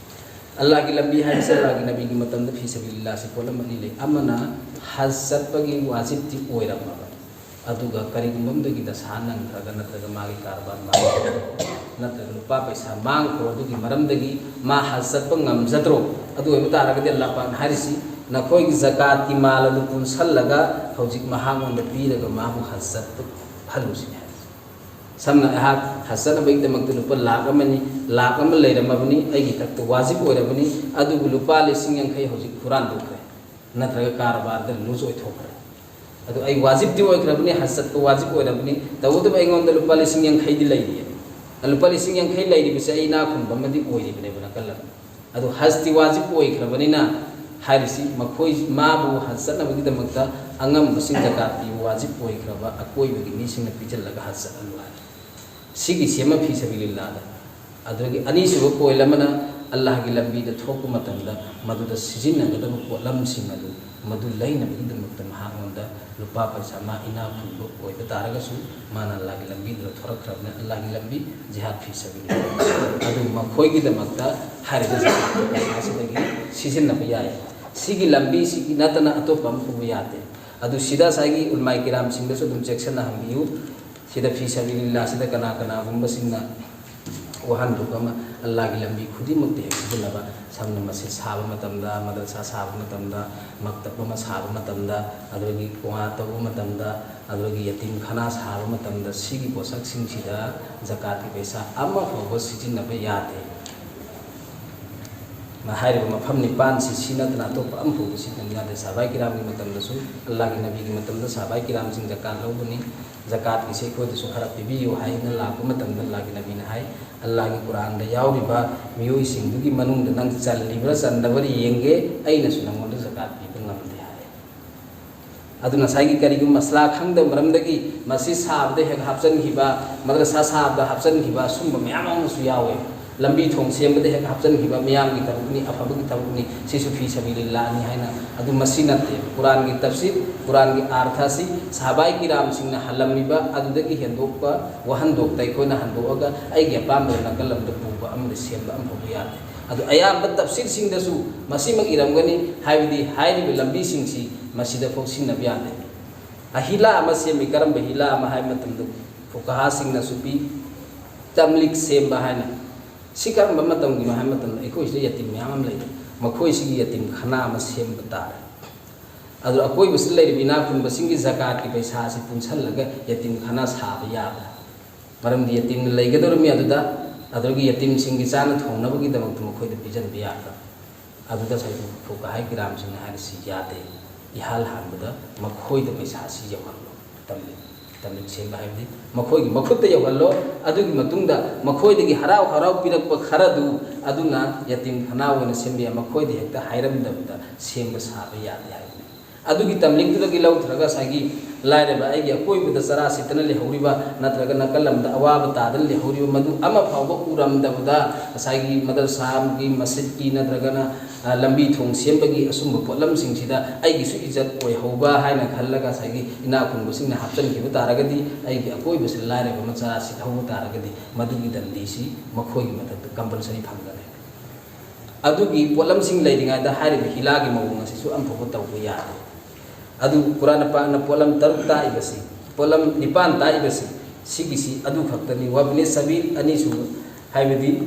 ꯑꯜꯂꯥꯍꯒꯤ ꯂꯝꯕꯤ ꯍꯥꯏꯕꯁꯦ ꯑꯜꯂꯥꯍꯒꯤ ꯅꯕꯤꯒꯤ ꯃꯇꯝꯗ ꯐꯤ ꯁꯕꯤꯂꯤꯜꯂꯥꯍꯁꯤ ꯄꯣꯠꯂꯝ ꯑꯅꯤ ꯂꯩ꯫ ꯑꯃꯅ ꯍꯖ ꯆꯠꯄꯒꯤ ꯋꯥꯖꯤꯕꯇꯤ ꯑꯣꯏꯔꯝꯃꯕ, ꯑꯗꯨꯒ ꯀꯔꯤꯒꯨꯝꯕ ꯑꯃꯗꯒꯤ ꯗꯁꯥ ꯅꯪꯈ꯭ꯔꯒ ꯅꯠꯇ꯭ꯔꯒ ꯃꯥꯒꯤ ꯀꯔꯕꯥꯔ ꯃꯥꯡꯈ꯭ꯔꯣ, ꯅꯠꯇ꯭ꯔꯒ ꯂꯨꯄꯥ ꯄꯩꯁꯥ ꯃꯥꯡꯈ꯭ꯔꯣ, ꯑꯗꯨꯒꯤ ꯃꯔꯝꯗꯒꯤ ꯃꯥ ꯍꯖ ꯆꯠꯄ ꯉꯝꯖꯗ꯭ꯔꯣ, ꯑꯗꯨ ꯑꯣꯏꯕ ꯇꯥꯔꯒꯗꯤ ꯑꯜꯂꯥꯍ ꯄꯥꯛꯅ ꯍꯥꯏꯔꯤꯁꯤ, ꯅꯈꯣꯏꯒꯤ ꯖꯀꯥꯠꯀꯤ ꯃꯥꯜ ꯑꯗꯨ ꯄꯨꯟꯁꯜꯂꯒ ꯍꯧꯖꯤꯛ ꯃꯍꯥꯛꯉꯣꯟꯗ ꯄꯤꯔꯒ ꯃꯥꯕꯨ ꯍꯖ ꯆꯠꯄ ꯍꯜꯂꯨꯁꯤꯅꯤ ꯍꯥꯏꯔꯤꯁꯤ꯫ ꯁꯝꯅ ꯑꯩꯍꯥꯛ ꯍꯖ ꯆꯠꯅꯕꯒꯤꯗꯃꯛꯇ ꯂꯨꯄꯥ ꯂꯥꯈ ꯑꯃꯅꯤ, ꯂꯥꯈ ꯑꯃ ꯂꯩꯔꯝꯃꯕꯅꯤ, ꯑꯩꯒꯤ ꯏꯊꯛꯇ ꯋꯥꯖꯤꯕ ꯑꯣꯏꯔꯕꯅꯤ, ꯑꯗꯨꯕꯨ ꯂꯨꯄꯥ ꯂꯤꯁꯤꯡ ꯌꯥꯡꯈꯩ ꯍꯧꯖꯤꯛ ꯍꯨꯔꯥꯟꯗꯣꯛꯈ꯭ꯔꯦ, ꯅꯠꯇ꯭ꯔꯒ ꯀꯔꯕꯥꯔꯗ ꯂꯨꯖ ꯑꯣꯏꯊꯣꯛꯈ꯭ꯔꯦ꯫ ꯑꯗꯨ ꯑꯩ ꯋꯥꯖꯤꯕꯇꯤ ꯑꯣꯏꯈ꯭ꯔꯕꯅꯤ, ꯍꯖ ꯆꯠꯄ ꯋꯥꯖꯤꯕ ꯑꯣꯏꯔꯕꯅꯤ, ꯇꯧꯕꯇꯕꯨ ꯑꯩꯉꯣꯟꯗ ꯂꯨꯄꯥ ꯂꯤꯁꯤꯡ ꯌꯥꯡꯈꯩꯗꯤ ꯂꯩꯔꯤꯑꯕ꯫ ꯂꯨꯄꯥ ꯂꯤꯁꯤꯡ ꯌꯥꯡꯈꯩ ꯂꯩꯔꯤꯕꯁꯦ ꯑꯩ ꯏꯅꯥꯛ ꯈꯨꯟꯕ ꯑꯃꯗꯤ ꯑꯣꯏꯔꯤꯕꯅꯦꯕ ꯅꯥꯀꯜ ꯑꯃ꯫ ꯑꯗꯨ ꯍꯖꯇꯤ ꯋꯥꯖꯤꯕ ꯑꯣꯏꯈ꯭ꯔꯕꯅꯤꯅ ꯍꯥꯏꯔꯤꯁꯤ, ꯃꯈꯣꯏ ꯃꯥꯕꯨ ꯍꯖ ꯆꯠꯅꯕꯒꯤꯗꯃꯛꯇ ꯑꯉꯝꯕꯁꯤꯡ ꯖꯀꯥꯠ ꯄꯤꯕ ꯋꯥꯖꯤꯕ ꯑꯣꯏꯈ꯭ꯔꯕ ꯑꯀꯣꯏꯕꯒꯤ ꯃꯤꯁꯤꯡꯅ ꯄꯤꯁꯤꯜꯂꯒ ꯍꯖ ꯆꯠꯍꯜꯂꯨ ꯍꯥꯏ꯫ ꯁꯤꯒꯤꯁꯤ ꯑꯃ ꯐꯤ ꯁꯕꯤꯂꯤꯜꯂꯥꯗ꯫ ꯑꯗꯨꯗꯒꯤ ꯑꯅꯤꯁꯨꯕ ꯄꯣꯏꯟ ꯑꯃꯅ ꯑꯜꯂꯥꯍꯒꯤ ꯂꯝꯕꯤꯗ ꯊꯣꯛꯄ ꯃꯇꯝꯗ ꯃꯗꯨꯗ ꯁꯤꯖꯤꯟꯅꯒꯗꯕ ꯄꯣꯠꯂꯝꯁꯤꯡ ꯑꯗꯨ ꯃꯗꯨ ꯂꯩꯅꯕꯒꯤꯗꯃꯛꯇ ꯃꯍꯥꯛꯉꯣꯟꯗ ꯂꯨꯄꯥ ꯄꯩꯁꯥ, ꯃꯥ ꯏꯅꯥꯛ ꯈꯨꯟꯕ ꯑꯣꯏꯕ ꯇꯥꯔꯒꯁꯨ, ꯃꯥꯅ ꯑꯜꯂꯥꯍꯒꯤ ꯂꯝꯕꯤꯗꯨꯗ ꯊꯣꯔꯛꯈ꯭ꯔꯕꯅꯤꯅ ꯑꯜꯂꯥꯍꯒꯤ ꯂꯝꯕꯤ, ꯖꯤꯍꯥꯗ ꯐꯤ ꯁꯕꯤꯂꯤꯜꯂꯥꯍ, ꯑꯗꯨ ꯃꯈꯣꯏꯒꯤꯗꯃꯛꯇ ꯍꯥꯏꯔꯤꯕ ꯖꯀꯥꯠꯀꯤ ꯄꯩꯁꯥꯁꯤꯗꯒꯤ ꯁꯤꯖꯤꯟꯅꯕ ꯌꯥꯏ꯫ ꯁꯤꯒꯤ ꯂꯝꯕꯤꯁꯤꯒꯤ ꯅꯠꯇꯅ ꯑꯇꯣꯞꯄ ꯑꯃ ꯄꯨꯕ ꯌꯥꯗꯦ꯫ ꯑꯗꯨ ꯁꯤꯗ ꯉꯁꯥꯏꯒꯤ ꯎꯂꯃꯥꯏ ꯀꯤꯔꯥꯝꯁꯤꯡꯗꯁꯨ ꯑꯗꯨꯝ ꯆꯦꯛꯁꯤꯟꯅꯍꯟꯕꯤꯌꯨ꯫ ꯁꯤꯗ ꯐꯤ ꯁꯕꯤꯂꯤꯜꯂꯥꯍꯁꯤꯗ ꯀꯅꯥ ꯀꯅꯥꯒꯨꯝꯕꯁꯤꯡꯅ ꯋꯥꯍꯟꯊꯣꯛ ꯑꯃ ꯑꯜꯂꯥꯍꯒꯤ ꯂꯝꯕꯤ ꯈꯨꯗꯤꯡꯃꯛꯇ ꯍꯦꯛ ꯁꯤꯖꯤꯟꯅꯕ, ꯁꯝꯅ ꯃꯁꯖꯤꯗ ꯁꯥꯕ ꯃꯇꯝꯗ, ꯃꯗꯔꯁꯥ ꯁꯥꯕ ꯃꯇꯝꯗ, ꯃꯛꯇꯕ ꯑꯃ ꯁꯥꯕ ꯃꯇꯝꯗ, ꯑꯗꯨꯗꯒꯤ ꯀ꯭ꯋꯥ ꯇꯧꯕ ꯃꯇꯝꯗ, ꯑꯗꯨꯗꯒꯤ ꯌꯇꯤꯝꯈꯥꯅꯥ ꯁꯥꯕ ꯃꯇꯝꯗ ꯁꯤꯒꯤ ꯄꯣꯠꯁꯛꯁꯤꯡꯁꯤꯗ ꯖꯀꯥꯠꯀꯤ ꯄꯩꯁꯥ ꯑꯃꯐꯥꯎꯕ ꯁꯤꯖꯤꯟꯅꯕ ꯌꯥꯗꯦ꯫ ꯃ-, ꯍꯥꯏꯔꯤꯕ ꯃꯐꯝ ꯅꯤꯄꯥꯟꯁꯤ ꯁꯤ ꯅꯠꯇꯅ ꯑꯇꯣꯞꯄ ꯑꯃꯐꯥꯎꯕ ꯁꯤꯖꯤꯟꯅꯕ ꯌꯥꯗꯦ꯫ ꯁꯍꯥꯕꯥꯏ ꯀꯤꯔꯥꯝꯒꯤ ꯃꯇꯝꯗꯁꯨ ꯑꯜꯂꯥꯍꯒꯤ ꯅꯕꯤꯒꯤ ꯃꯇꯝꯗ ꯁꯍꯥꯕꯥꯏ ꯀꯤꯔꯥꯝꯁꯤꯡ ꯖꯀꯥꯠ ꯂꯧꯕꯅꯤ, ꯖꯀꯥꯠꯀꯤꯁꯦ ꯑꯩꯈꯣꯏꯗꯁꯨ ꯈꯔ ꯄꯤꯕꯤꯌꯨ ꯍꯥꯏꯅ ꯂꯥꯛꯄ ꯃꯇꯝꯗ ꯑꯜꯂꯥꯍꯒꯤ ꯅꯕꯤꯅ ꯍꯥꯏ, ꯑꯜꯂꯥꯍꯒꯤ ꯀꯨꯔꯥꯟꯗ ꯌꯥꯎꯔꯤꯕ ꯃꯤꯑꯣꯏꯁꯤꯡꯗꯨꯒꯤ ꯃꯅꯨꯡꯗ ꯅꯪ ꯆꯜꯂꯤꯕ꯭ꯔꯥ ꯆꯟꯗꯕ꯭ꯔꯥ ꯌꯦꯡꯒꯦ, ꯑꯩꯅꯁꯨ ꯅꯪꯉꯣꯟꯗ ꯖꯀꯥꯠ ꯄꯤꯕ ꯉꯝꯗꯦ ꯍꯥꯏ꯫ ꯑꯗꯨ ꯉꯁꯥꯏꯒꯤ ꯀꯔꯤꯒꯨꯝꯕ ꯃꯁꯂꯥ ꯈꯪꯗꯕ ꯃꯔꯝꯗꯒꯤ ꯃꯁꯖꯤꯗ ꯁꯥꯕꯗ ꯍꯦꯛ ꯍꯥꯞꯆꯤꯟꯈꯤꯕ, ꯃꯗꯔꯁꯥ ꯁꯥꯕꯗ ꯍꯥꯞꯆꯤꯟꯈꯤꯕ, ꯁꯨꯝꯕ ꯃꯌꯥꯝ ꯑꯃꯁꯨ ꯌꯥꯎꯋꯦ꯫ ꯂꯝꯕꯤ ꯊꯣꯡ ꯁꯦꯝꯕꯗ ꯍꯦꯛ ꯍꯥꯞꯆꯤꯟꯈꯤꯕ, ꯃꯤꯌꯥꯝꯒꯤ ꯊꯕꯛꯅꯤ, ꯑꯐꯕꯒꯤ ꯊꯕꯛꯅꯤ, ꯁꯤꯁꯨ ꯐꯤ ꯁꯕꯤꯂꯤꯜꯂꯥꯍꯅꯤ ꯍꯥꯏꯅ꯫ ꯑꯗꯨ ꯃꯁꯤ ꯅꯠꯇꯦ꯫ ꯀꯨꯔꯥꯟꯒꯤ ꯇꯐꯁꯤꯔ, ꯀꯨꯔꯥꯟꯒꯤ ꯑꯥꯔꯊ ꯑꯁꯤ ꯁꯍꯥꯕꯥꯏ ꯀꯤꯔꯥꯝꯁꯤꯡꯅ ꯍꯜꯂꯝꯃꯤꯕ ꯑꯗꯨꯗꯒꯤ ꯍꯦꯟꯗꯣꯛꯄ ꯋꯥꯍꯟꯊꯣꯛꯇ ꯑꯩꯈꯣꯏꯅ ꯍꯟꯗꯣꯛꯑꯒ ꯑꯩꯒꯤ ꯑꯄꯥꯝꯕ ꯅꯥꯀꯜ ꯑꯃꯗ ꯄꯨꯕ ꯑꯃꯗꯤ ꯁꯦꯝꯕ ꯑꯃꯐꯥꯎꯕ ꯌꯥꯗꯦ꯫ ꯑꯗꯨ ꯑꯌꯥꯝꯕ ꯇꯞꯁꯤꯔꯁꯤꯡꯗꯁꯨ ꯃꯁꯤꯃꯛ ꯏꯔꯝꯒꯅꯤ, ꯍꯥꯏꯕꯗꯤ ꯍꯥꯏꯔꯤꯕ ꯂꯝꯕꯤꯁꯤꯡꯁꯤ ꯃꯁꯤꯗ ꯐꯥꯎ ꯁꯤꯖꯤꯟꯅꯕ ꯌꯥꯗꯦ꯫ ꯑꯍꯤꯂꯥ ꯑꯃ ꯁꯦꯝꯃꯤ꯫ ꯀꯔꯝꯕ ꯍꯤꯂꯥ ꯑꯃ ꯍꯥꯏꯕ ꯃꯇꯝꯗ, ꯐꯨꯀꯥꯍꯥꯁꯤꯡꯅꯁꯨ ꯄꯤ, ꯇꯝꯂꯤꯛ ꯁꯦꯝꯕ ꯍꯥꯏꯅ꯫ ꯁꯤ ꯀꯔꯝꯕ ꯃꯇꯝꯒꯤꯅꯣ ꯍꯥꯏꯕ ꯃꯇꯝꯗ, ꯑꯩꯈꯣꯏꯁꯤꯗ ꯌꯇꯤꯝ ꯃꯌꯥꯝ ꯑꯃ ꯂꯩ, ꯃꯈꯣꯏꯁꯤꯒꯤ ꯌꯇꯤꯝ ꯈꯥꯅꯥ ꯑꯃ ꯁꯦꯝꯕ ꯇꯥꯔꯦ꯫ ꯑꯗꯨ ꯑꯀꯣꯏꯕꯁꯤꯗ ꯂꯩꯔꯤꯕ ꯏꯅꯥꯛ ꯈꯨꯟꯕꯁꯤꯡꯒꯤ ꯖꯀꯥꯠꯀꯤ ꯄꯩꯁꯥꯁꯤ ꯄꯨꯟꯁꯤꯜꯂꯒ ꯌꯇꯤꯝ ꯈꯥꯅꯥ ꯁꯥꯕ ꯌꯥꯕ꯭ꯔꯥ? ꯃꯔꯝꯗꯤ ꯌꯇꯤꯝꯅ ꯂꯩꯒꯗꯧꯔꯤꯕꯅꯤ ꯑꯗꯨꯗ, ꯑꯗꯨꯗꯒꯤ ꯌꯇꯤꯝꯁꯤꯡꯒꯤ ꯆꯥꯅ ꯊꯣꯡꯅꯕꯒꯤꯗꯃꯛꯇ ꯃꯈꯣꯏꯗ ꯄꯤꯖꯟꯕ ꯌꯥꯕ꯭ꯔꯥ? ꯑꯗꯨꯗ ꯉꯁꯥꯏꯒꯤ ꯐꯨꯀꯥꯍꯥꯏ ꯀꯤꯔꯥꯝꯁꯤꯡꯅ ꯍꯥꯏꯔꯤꯁꯤ ꯌꯥꯗꯦ꯫ ꯏꯍꯥꯜ ꯍꯥꯟꯕꯗ ꯃꯈꯣꯏꯗ ꯄꯩꯁꯥꯁꯤ ꯌꯧꯍꯜꯂꯣ꯫ ꯇꯝꯂꯤꯛ, ꯇꯝꯂꯤꯛ ꯁꯦꯝꯕ ꯍꯥꯏꯕꯗꯤ ꯃꯈꯣꯏꯒꯤ ꯃꯈꯨꯠꯇ ꯌꯧꯍꯜꯂꯣ꯫ ꯑꯗꯨꯒꯤ ꯃꯇꯨꯡꯗ ꯃꯈꯣꯏꯗꯒꯤ ꯍꯔꯥꯎ ꯍꯔꯥꯎ ꯄꯤꯔꯛꯄ ꯈꯔꯗꯨ ꯑꯗꯨꯅ ꯌꯇꯤꯝ ꯈꯥꯅꯥ ꯑꯣꯏꯅ ꯁꯦꯝꯕ ꯌꯥꯏ꯫ ꯃꯈꯣꯏꯗ ꯍꯦꯛꯇ ꯍꯥꯏꯔꯝꯗꯕꯗ ꯁꯦꯝꯕ ꯁꯥꯕ ꯌꯥꯗꯦ ꯍꯥꯏꯕꯅꯤ꯫ ꯑꯗꯨꯒꯤ ꯇꯝꯂꯤꯛꯇꯨꯗꯒꯤ ꯂꯧꯊꯔꯒ ꯉꯁꯥꯏꯒꯤ ꯂꯥꯏꯔꯕ ꯑꯩꯒꯤ ꯑꯀꯣꯏꯕꯗ ꯆꯔꯥ ꯁꯤꯠꯇꯅ ꯂꯩꯍꯧꯔꯤꯕ ꯅꯠꯇ꯭ꯔꯒ ꯅꯥꯀꯜ ꯑꯃꯗ ꯑꯋꯥꯕ ꯇꯥꯗꯅ ꯂꯩꯍꯧꯔꯤꯕ ꯃꯗꯨ ꯑꯃ ꯐꯥꯎꯕ ꯎꯔꯝꯗꯕꯗ, ꯉꯁꯥꯏꯒꯤ ꯃꯗꯔꯁꯥꯒꯤ, ꯃꯁꯖꯤꯠꯀꯤ ꯅꯠꯇ꯭ꯔꯒꯅ, ꯑ, ꯂꯝꯕꯤ ꯊꯣꯡ ꯁꯦꯝꯕꯒꯤ ꯑꯁꯨꯝꯕ ꯄꯣꯠꯂꯝꯁꯤꯡꯁꯤꯗ ꯑꯩꯒꯤꯁꯨ ꯏꯖꯠ ꯑꯣꯏꯍꯧꯕ ꯍꯥꯏꯅ ꯈꯜꯂꯒ ꯉꯁꯥꯏꯒꯤ ꯏꯅꯥꯛ ꯈꯨꯟꯕꯁꯤꯡꯅ ꯍꯥꯞꯆꯤꯟꯈꯤꯕ ꯇꯥꯔꯒꯗꯤ, ꯑꯩꯒꯤ ꯑꯀꯣꯏꯕꯁꯤꯗ ꯂꯥꯏꯔꯕ ꯃꯆꯥ ꯁꯤꯠꯍꯧꯕ ꯇꯥꯔꯒꯗꯤ, ꯃꯗꯨꯒꯤ ꯗꯟꯗꯤꯁꯤ ꯃꯈꯣꯏꯒꯤ ꯃꯊꯛꯇ compulsory ꯐꯪꯒꯅꯤ꯫ ꯑꯗꯨꯒꯤ ꯄꯣꯠꯂꯝꯁꯤꯡ ꯂꯩꯔꯤꯉꯩꯗ ꯍꯥꯏꯔꯤꯕ ꯍꯤꯂꯥꯒꯤ ꯃꯑꯣꯡ ꯑꯁꯤꯁꯨ ꯑꯃꯐꯥꯎꯕ ꯇꯧꯕ ꯌꯥꯗꯦ꯫ ꯑꯗꯨ ꯀꯨꯔꯥꯟ ꯄꯥꯛꯅ ꯄꯣꯠꯂꯝ ꯇꯔꯨꯛ ꯇꯥꯛꯏꯕꯁꯤ, ꯄꯣꯠꯂꯝ ꯅꯤꯄꯥꯟ ꯇꯥꯛꯏꯕꯁꯤ, ꯁꯤꯒꯤꯁꯤ ꯑꯗꯨ ꯈꯛꯇꯅꯤ꯫ ꯋꯥꯕꯤꯅꯦ ꯁꯕꯤꯜ ꯑꯅꯤꯁꯨꯕ, ꯍꯥꯏꯕꯗꯤ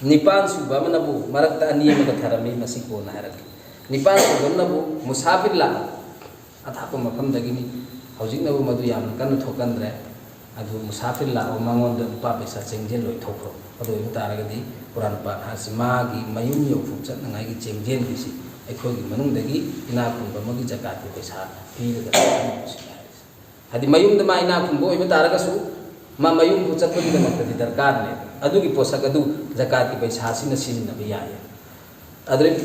ꯅꯤꯄꯥꯟ ꯁꯨꯕ ꯑꯃꯅꯕꯨ ꯃꯔꯛꯇ ꯑꯅꯤ ꯑꯃꯒ ꯊꯔꯝꯃꯤ, ꯃꯁꯤ ꯀꯣꯟꯅ ꯍꯥꯏꯔꯛꯀꯦ꯫ ꯅꯤꯄꯥꯟ ꯁꯨꯕ ꯑꯃꯅꯕꯨ ꯃꯨꯁꯥꯐꯤꯔ ꯂꯥꯛ ꯑꯊꯥꯞꯄ ꯃꯐꯝꯗꯒꯤꯅꯤ꯫ ꯍꯧꯖꯤꯛꯅꯕꯨ ꯃꯗꯨ ꯌꯥꯝꯅ ꯀꯟꯅ ꯊꯣꯛꯀꯟꯗ꯭ꯔꯦ꯫ ꯑꯗꯨ ꯃꯨꯁꯥꯐꯤꯔ ꯂꯥꯛꯑꯣ, ꯃꯉꯣꯟꯗ ꯂꯨꯄꯥ ꯄꯩꯁꯥ ꯆꯦꯡꯖꯦꯜ ꯂꯣꯏꯊꯣꯛꯈ꯭ꯔꯣ꯫ ꯑꯗꯨ ꯑꯣꯏꯕ ꯇꯥꯔꯒꯗꯤ ꯀꯨꯔꯥꯟ ꯄꯥꯛ ꯍꯥꯏꯔꯤꯁꯤ ꯃꯥꯒꯤ ꯃꯌꯨꯝ ꯌꯧꯐꯝ ꯆꯠꯅꯉꯥꯏꯒꯤ ꯆꯦꯡꯖꯦꯜꯒꯤꯁꯤ ꯑꯩꯈꯣꯏꯒꯤ ꯃꯅꯨꯡꯗꯒꯤ ꯏꯅꯥꯛ ꯈꯨꯟꯕ ꯑꯃꯒꯤ ꯖꯀꯥꯠꯀꯤ ꯄꯩꯁꯥ ꯄꯤꯔꯒ ꯆꯠꯍꯟꯕꯁꯤꯅꯤ ꯍꯥꯏꯔꯤꯁꯦ꯫ ꯍꯥꯏꯗꯤ ꯃꯌꯨꯝꯗ ꯃꯥ ꯏꯅꯥꯛ ꯈꯨꯟꯕ ꯑꯣꯏꯕ ꯇꯥꯔꯒꯁꯨ ꯃꯥ ꯃꯌꯨꯝꯕꯨ ꯆꯠꯄꯒꯤꯗꯃꯛꯇꯗꯤ ꯗꯔꯀꯥꯔꯅꯦ꯫ ꯑꯗꯨꯒꯤ ꯄꯣꯠꯁꯛ ꯑꯗꯨ ꯖꯀꯥꯠꯀꯤ ꯄꯩꯁꯥꯁꯤꯅ ꯁꯤꯖꯤꯟꯅꯕ ꯌꯥꯏ꯫ ꯑꯗꯨꯗꯩ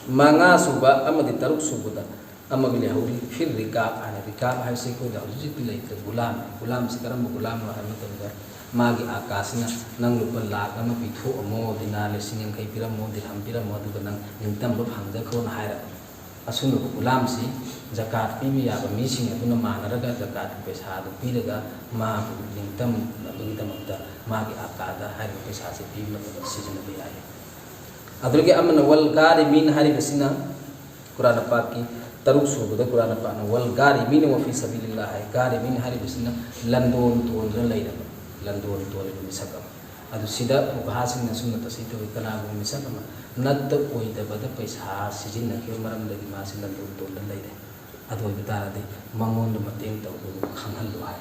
ꯃꯉꯥ ꯁꯨꯕ ꯑꯃꯗꯤ ꯇꯔꯨꯛ ꯁꯨꯕꯗ ꯑꯃꯒ ꯂꯩꯍꯧꯔꯤ, ꯐꯤꯔ ꯔꯤꯀꯥꯕ ꯍꯥꯏꯅ꯫ ꯔꯤꯀꯥꯕ ꯍꯥꯏꯕꯁꯤ ꯑꯩꯈꯣꯏꯗ ꯍꯧꯖꯤꯛ ꯍꯧꯖꯤꯛꯇꯤ ꯂꯩꯇ꯭ꯔꯦ, ꯒꯨꯂꯥꯝ꯫ ꯒꯨꯂꯥꯝꯁꯤ ꯀꯔꯝꯕ ꯒꯨꯂꯥꯝꯅꯣ ꯍꯥꯏꯕ ꯃꯇꯝꯗ, ꯃꯥꯒꯤ ꯑꯀꯥꯁꯤꯅ "ꯅꯪ ꯂꯨꯄꯥ ꯂꯥꯛ ꯑꯃ ꯄꯤꯊꯣꯛꯑꯝꯃꯣ, ꯗꯤꯅꯥꯔ ꯂꯤꯁꯤꯡ ꯌꯥꯡꯈꯩ ꯄꯤꯔꯝꯃꯣ, ꯗꯤꯔꯍꯝ ꯄꯤꯔꯝꯃꯣ, ꯑꯗꯨꯒ ꯅꯪ ꯅꯤꯡꯇꯝꯕ ꯐꯪꯖꯈ꯭ꯔꯣꯅ" ꯍꯥꯏꯔꯕ꯫ ꯑꯁꯨꯝꯕ ꯒꯨꯂꯥꯝꯁꯤ ꯖꯀꯥꯠ ꯄꯤꯕ ꯌꯥꯕ ꯃꯤꯁꯤꯡ ꯑꯗꯨꯅ ꯃꯥꯟꯅꯔꯒ ꯖꯀꯥꯠꯀꯤ ꯄꯩꯁꯥ ꯑꯗꯨ ꯄꯤꯔꯒ ꯃꯥꯕꯨ ꯅꯤꯡꯇꯝꯅꯕꯒꯤꯗꯃꯛꯇ ꯃꯥꯒꯤ ꯑꯀꯥꯗ ꯍꯥꯏꯔꯤꯕ ꯄꯩꯁꯥꯁꯦ ꯄꯤꯕ ꯃꯇꯝꯗ ꯁꯤꯖꯤꯟꯅꯕ ꯌꯥꯏ꯫ ꯑꯗꯨꯗꯒꯤ ꯑꯃꯅ ꯋꯜ ꯒꯥꯔꯤꯃꯤꯟ ꯍꯥꯏꯔꯤꯕꯁꯤꯅ ꯀꯨꯔꯥꯟ ꯄꯥꯛꯀꯤ ꯇꯔꯨꯛ ꯁꯨꯕꯗ ꯀꯨꯔꯥꯟ ꯄꯥꯛꯅ ꯋꯜ ꯒꯥꯔꯤꯃꯤꯟ ꯋꯐꯤ ꯁꯕꯤꯂꯤꯜꯂꯥ ꯍꯥꯏ꯫ ꯒꯥꯔꯤꯃꯤꯟ ꯍꯥꯏꯔꯤꯕꯁꯤꯅ ꯂꯟꯗꯣꯟ ꯇꯣꯟꯗꯨꯅ ꯂꯩꯔꯕ, ꯂꯟꯗꯣꯟ ꯇꯣꯜꯂꯤꯕ ꯃꯤꯁꯛ ꯑꯃ꯫ ꯑꯗꯨ ꯁꯤꯗ ꯐꯨꯀꯍꯥꯁꯤꯡꯅ ꯑꯁꯨꯝꯅ ꯇꯁꯩ ꯇꯧꯏ, ꯀꯅꯥꯒꯨꯝꯕ ꯃꯤꯁꯛ ꯑꯃ ꯅꯠꯇ ꯑꯣꯏꯗꯕꯗ ꯄꯩꯁꯥ ꯁꯤꯖꯤꯟꯅꯈꯤꯕ ꯃꯔꯝꯗꯒꯤ ꯃꯥꯁꯤ ꯂꯟꯗꯣꯟ ꯇꯣꯟꯗ ꯂꯩꯔꯦ꯫ ꯑꯗꯨ ꯑꯣꯏꯕ ꯇꯥꯔꯗꯤ ꯃꯉꯣꯟꯗ ꯃꯇꯦꯡ ꯇꯧꯗꯨꯅ ꯈꯪꯍꯜꯂꯨ ꯍꯥꯏ꯫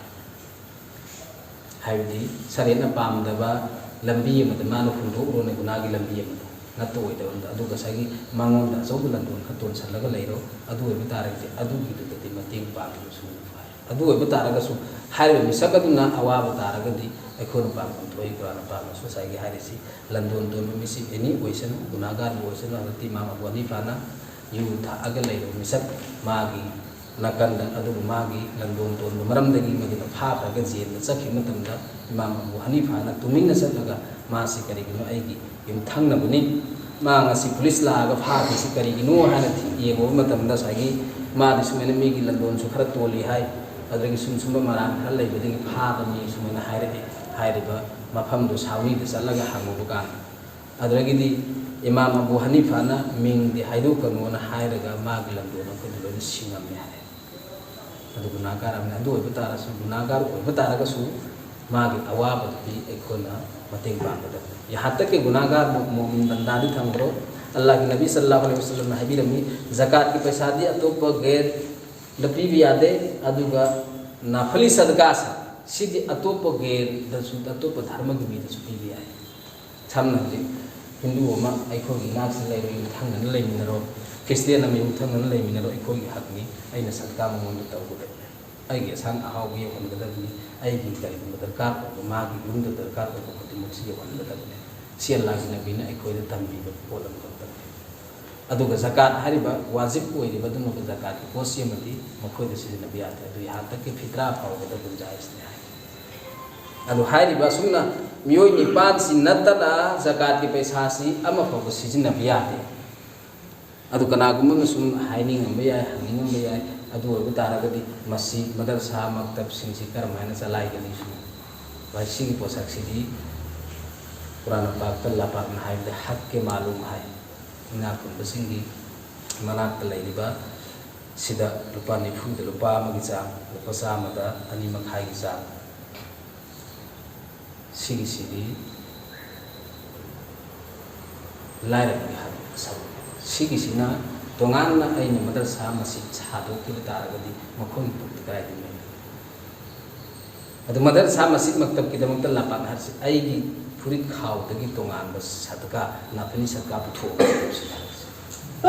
ꯍꯥꯏꯕꯗꯤ ꯁꯔꯦꯠꯅ ꯄꯥꯝꯗꯕ ꯂꯝꯕꯤ ꯑꯃꯗ ꯃꯥꯅ ꯍꯨꯟꯗꯣꯛꯎꯔꯣꯅꯦ, ꯒꯨꯅꯥꯒꯤ ꯂꯝꯕꯤ ꯑꯃꯗ, ꯅꯠꯇ ꯑꯣꯏꯗꯕ ꯑꯃꯗ, ꯑꯗꯨꯒ ꯉꯁꯥꯏꯒꯤ ꯃꯉꯣꯟꯗ ꯑꯆꯧꯕ ꯂꯟꯗꯣꯟ ꯈꯔ ꯇꯣꯟꯁꯤꯜꯂꯒ ꯂꯩꯔꯣ꯫ ꯑꯗꯨ ꯑꯣꯏꯕ ꯇꯥꯔꯒꯗꯤ ꯑꯗꯨꯒꯤꯗꯨꯗꯗꯤ ꯃꯇꯦꯡ ꯄꯥꯡꯉꯒꯁꯨ ꯐꯔꯦ꯫ ꯑꯗꯨ ꯑꯣꯏꯕ ꯇꯥꯔꯒꯁꯨ ꯍꯥꯏꯔꯤꯕ ꯃꯤꯁꯛ ꯑꯗꯨꯅ ꯑꯋꯥꯕ ꯇꯥꯔꯒꯗꯤ ꯑꯩꯈꯣꯏꯅ ꯄꯥꯡꯐꯝ ꯊꯣꯛꯏ꯫ ꯀꯨꯔꯥꯟ ꯄꯥꯡꯉꯁꯨ ꯉꯁꯥꯏꯒꯤ ꯍꯥꯏꯔꯤꯁꯤ ꯂꯟꯗꯣꯟ ꯇꯣꯟꯕ ꯃꯤꯁꯤ ꯑꯦꯅꯤ ꯑꯣꯏꯁꯅꯨ, ꯒꯨꯅꯥꯒꯥꯔꯕꯨ ꯑꯣꯏꯁꯅꯨ, ꯍꯧꯖꯤꯛꯇꯤ ꯏꯃꯥꯝ ꯑꯕꯨ ꯍꯅꯤꯐꯥꯅ ꯌꯨ ꯊꯛꯑꯒ ꯂꯩꯔꯕ ꯃꯤꯁꯛ ꯃꯥꯒꯤ ꯅꯥꯀꯟꯗ, ꯑꯗꯨꯕꯨ ꯃꯥꯒꯤ ꯂꯟꯗꯣꯟ ꯇꯣꯟꯕ ꯃꯔꯝꯗꯒꯤ ꯃꯗꯨꯅ ꯐꯥꯈ꯭ꯔꯒ ꯖꯦꯜꯗ ꯆꯠꯈꯤꯕ ꯃꯇꯝꯗ ꯏꯃꯥꯝ ꯑꯕꯨ ꯍꯅꯤꯐꯥꯅ ꯇꯨꯃꯤꯟꯅ ꯆꯠꯂꯒ ꯃꯥꯁꯤ ꯀꯔꯤꯒꯤꯅꯣ ꯑꯩꯒꯤ ꯌꯨꯝꯊꯪꯅꯕꯅꯤ, ꯃꯥ ꯉꯁꯤ ꯄꯨꯂꯤꯁ ꯂꯥꯛꯑꯒ ꯐꯥꯈ꯭ꯔꯤꯁꯤ ꯀꯔꯤꯒꯤꯅꯣ ꯍꯥꯏꯅ ꯊꯤ-, ꯌꯦꯡꯉꯨꯕ ꯃꯇꯝꯗ ꯉꯁꯥꯏꯒꯤ ꯃꯥꯗꯤ ꯁꯨꯃꯥꯏꯅ ꯃꯤꯒꯤ ꯂꯟꯗꯣꯟꯁꯨ ꯈꯔ ꯇꯣꯜꯂꯤ ꯍꯥꯏ, ꯑꯗꯨꯗꯒꯤ ꯁꯨꯝ ꯁꯨꯝꯕ ꯃꯔꯥꯡ ꯈꯔ ꯂꯩꯕꯗꯒꯤ ꯐꯥꯕꯅꯤ ꯁꯨꯃꯥꯏꯅ ꯍꯥꯏꯔꯛꯑꯦ꯫ ꯍꯥꯏꯔꯤꯕ ꯃꯐꯝꯗꯨ ꯁꯥꯎꯅꯤꯗ ꯆꯠꯂꯒ ꯍꯪꯉꯨꯕ ꯀꯥꯟꯗ ꯑꯗꯨꯗꯒꯤꯗꯤ ꯏꯃꯥꯝ ꯑꯕꯨ ꯍꯅꯤꯐꯥꯅ ꯃꯤꯡꯗꯤ ꯍꯥꯏꯗꯣꯛꯀꯅꯣꯅ ꯍꯥꯏꯔꯒ ꯃꯥꯒꯤ ꯂꯟꯗꯣꯟ ꯑꯩꯈꯣꯏꯗ ꯂꯣꯏꯅ ꯁꯤꯡꯉꯝꯃꯦ ꯍꯥꯏ꯫ ꯑꯗꯨ ꯒꯨꯅꯥꯒꯥꯔ ꯑꯃꯅꯤ꯫ ꯑꯗꯨ ꯑꯣꯏꯕ ꯇꯥꯔꯁꯨ, ꯒꯨꯅꯥꯒꯥꯔ ꯑꯣꯏꯕ ꯇꯥꯔꯒꯁꯨ ꯃꯥꯒꯤ ꯑꯋꯥꯕꯗꯨꯗꯤ ꯑꯩꯈꯣꯏꯅ ꯃꯇꯦꯡ ꯄꯥꯡꯒꯗꯕꯅꯤ꯫ ꯌꯥꯍꯥꯟ ꯇꯛ ꯀꯤ ꯒꯨꯅꯥꯒꯥꯔ ꯃꯣ-, ꯃꯣꯃꯤꯟ ꯕꯟꯗꯥꯗꯤ ꯊꯝꯈ꯭ꯔꯣ꯫ ꯑꯜꯂꯥꯍꯒꯤ ꯅꯕꯤ ꯁꯜꯂꯜꯂꯥꯍꯨ ꯑꯂꯩꯍꯤ ꯋꯁꯜꯂꯝꯅ ꯍꯥꯏꯕꯤꯔꯝꯃꯤ, ꯖꯀꯥꯠꯀꯤ ꯄꯩꯁꯥꯗꯤ ꯑꯇꯣꯞꯄ ꯒꯦꯔꯗ ꯄꯤꯕ ꯌꯥꯗꯦ, ꯑꯗꯨꯒ ꯅꯐꯂꯤ ꯁꯗꯀꯥꯁꯦ ꯁꯤꯗꯤ ꯑꯇꯣꯞꯄ ꯒꯦꯔꯗꯁꯨ, ꯑꯇꯣꯞꯄ ꯙꯔꯃꯒꯤ ꯃꯤꯗꯁꯨ ꯄꯤꯕ ꯌꯥꯏ꯫ ꯁꯝꯅ ꯍꯧꯖꯤꯛ ꯍꯤꯟꯗꯨ ꯑꯃ ꯑꯩꯈꯣꯏꯒꯤ ꯏꯅꯥꯛꯁꯤꯗ ꯂꯩꯔꯣ, ꯌꯨꯝꯊꯪꯅꯅ ꯂꯩꯃꯤꯟꯅꯔꯣ, ꯈ꯭ꯔꯤꯁꯇꯤꯌꯥꯟ ꯑꯃ ꯌꯨꯝꯊꯪꯅꯅ ꯂꯩꯃꯤꯟꯅꯔꯣ, ꯑꯩꯈꯣꯏꯒꯤ ꯍꯛꯅꯤ꯫ ꯑꯩꯅ ꯁꯠꯀꯥ ꯃꯉꯣꯟꯗ ꯇꯧꯒꯗꯕꯅꯤ, ꯑꯩꯒꯤ ꯑꯁꯥꯟ ꯑꯍꯥꯎꯕ ꯌꯧꯍꯟꯒꯗꯕꯅꯤ, ꯑꯩꯒꯤ ꯀꯔꯤꯒꯨꯝꯕ ꯗꯔꯀꯥꯔ ꯑꯣꯏꯕ, ꯃꯥꯒꯤ ꯌꯨꯝꯗ ꯗꯔꯀꯥꯔ ꯑꯣꯏꯕ ꯈꯨꯗꯤꯡꯃꯛꯁꯤ ꯌꯧꯍꯟꯒꯗꯕꯅꯤ꯫ ꯁꯤ ꯑꯜꯂꯥꯍꯒꯤ ꯅꯕꯤꯅ ꯑꯩꯈꯣꯏꯗ ꯇꯝꯕꯤꯕ ꯄꯣꯠ ꯑꯃꯈꯛꯇꯅꯤ꯫ ꯑꯗꯨꯒ ꯖꯀꯥꯠ ꯍꯥꯏꯔꯤꯕ ꯋꯥꯖꯤꯕ ꯑꯣꯏꯔꯤꯕ ꯑꯗꯨꯒꯨꯝꯂꯕ ꯖꯀꯥꯠꯀꯤ ꯄꯣꯠꯁꯤ ꯑꯃꯗꯤ ꯃꯈꯣꯏꯗ ꯁꯤꯖꯤꯟꯅꯕ ꯌꯥꯗꯦ꯫ ꯑꯗꯨ ꯌꯥꯍꯥꯟ ꯇꯛ ꯀꯤ ꯐꯤꯇ꯭ꯔꯥ ꯐꯥꯎꯕꯗ ꯒꯨꯟꯖꯥꯏꯁꯅꯤ ꯍꯥꯏ꯫ ꯑꯗꯨ ꯍꯥꯏꯔꯤꯕ ꯑꯁꯨꯝꯅ ꯃꯤꯑꯣꯏ ꯅꯤꯄꯥꯟꯁꯤ ꯅꯠꯇꯅ ꯖꯀꯥꯠꯀꯤ ꯄꯩꯁꯥꯁꯤ ꯑꯃꯐꯥꯎꯕ ꯁꯤꯖꯤꯟꯅꯕ ꯌꯥꯗꯦ꯫ ꯑꯗꯨ ꯀꯅꯥꯒꯨꯝꯕ ꯑꯃꯅ ꯁꯨꯝ ꯍꯥꯏꯅꯤꯡꯉꯝꯕ ꯌꯥꯏ, ꯍꯪꯅꯤꯡꯉꯝꯕ ꯌꯥꯏ, ꯑꯗꯨ ꯑꯣꯏꯕ ꯇꯥꯔꯒꯗꯤ ꯃꯁꯤ ꯃꯗꯔꯁꯥ ꯃꯛꯇꯕꯁꯤꯡꯁꯤ ꯀꯔꯝꯍꯥꯏꯅ ꯆꯂꯥꯏꯒꯅꯤ? ꯁꯤꯅ ꯚꯥꯏ, ꯁꯤꯒꯤ ꯄꯣꯠꯁꯛꯁꯤꯗꯤ ꯀꯨꯔꯥꯟ ꯄꯥꯛꯇ ꯂꯥꯄꯥꯛꯅ ꯍꯥꯏꯕꯗ ꯍꯛꯀꯦ ꯃꯥꯂꯨꯝ ꯍꯥꯏ꯫ ꯏꯅꯥꯛ ꯈꯨꯟꯕꯁꯤꯡꯒꯤ ꯃꯅꯥꯛꯇ ꯂꯩꯔꯤꯕ ꯁꯤꯗ ꯂꯨꯄꯥ ꯅꯤꯐꯨꯗ ꯂꯨꯄꯥ ꯑꯃꯒꯤ ꯆꯥꯡ, ꯂꯨꯄꯥ ꯆꯥꯝꯃꯗ ꯑꯅꯤ ꯃꯈꯥꯏꯒꯤ ꯆꯥꯡ, ꯁꯤꯒꯤꯁꯤꯗꯤ ꯂꯥꯏꯔꯕꯒꯤ ꯍꯛ ꯁꯔꯨꯛ꯫ ꯁꯤꯒꯤꯁꯤꯅ ꯇꯣꯉꯥꯟꯅ ꯑꯩꯅ ꯃꯗꯔꯁꯥ ꯃꯁꯤꯠ ꯁꯥꯗꯣꯛꯈꯤꯕ ꯇꯥꯔꯒꯗꯤ ꯃꯈꯣꯏꯒꯤ ꯄꯨꯛꯇ ꯀꯗꯥꯏꯗꯒꯤ ꯂꯩꯒꯅꯤ? ꯑꯗꯨ ꯃꯗꯔꯁꯥ ꯃꯁꯤꯠ ꯃꯛꯇꯕꯀꯤꯗꯃꯛꯇ ꯂꯥꯄꯥꯛ ꯍꯥꯏꯔꯤꯁꯤ ꯑꯩꯒꯤ ꯐꯨꯔꯤꯠ ꯈꯥꯎꯗꯒꯤ ꯇꯣꯉꯥꯟꯕ ꯁꯗꯀꯥ, ꯅꯥꯐꯤꯂꯤ ꯁꯗꯀꯥ ꯄꯨꯊꯣꯛꯑꯒ ꯇꯧꯁꯤ ꯍꯥꯏꯔꯤꯁꯤ꯫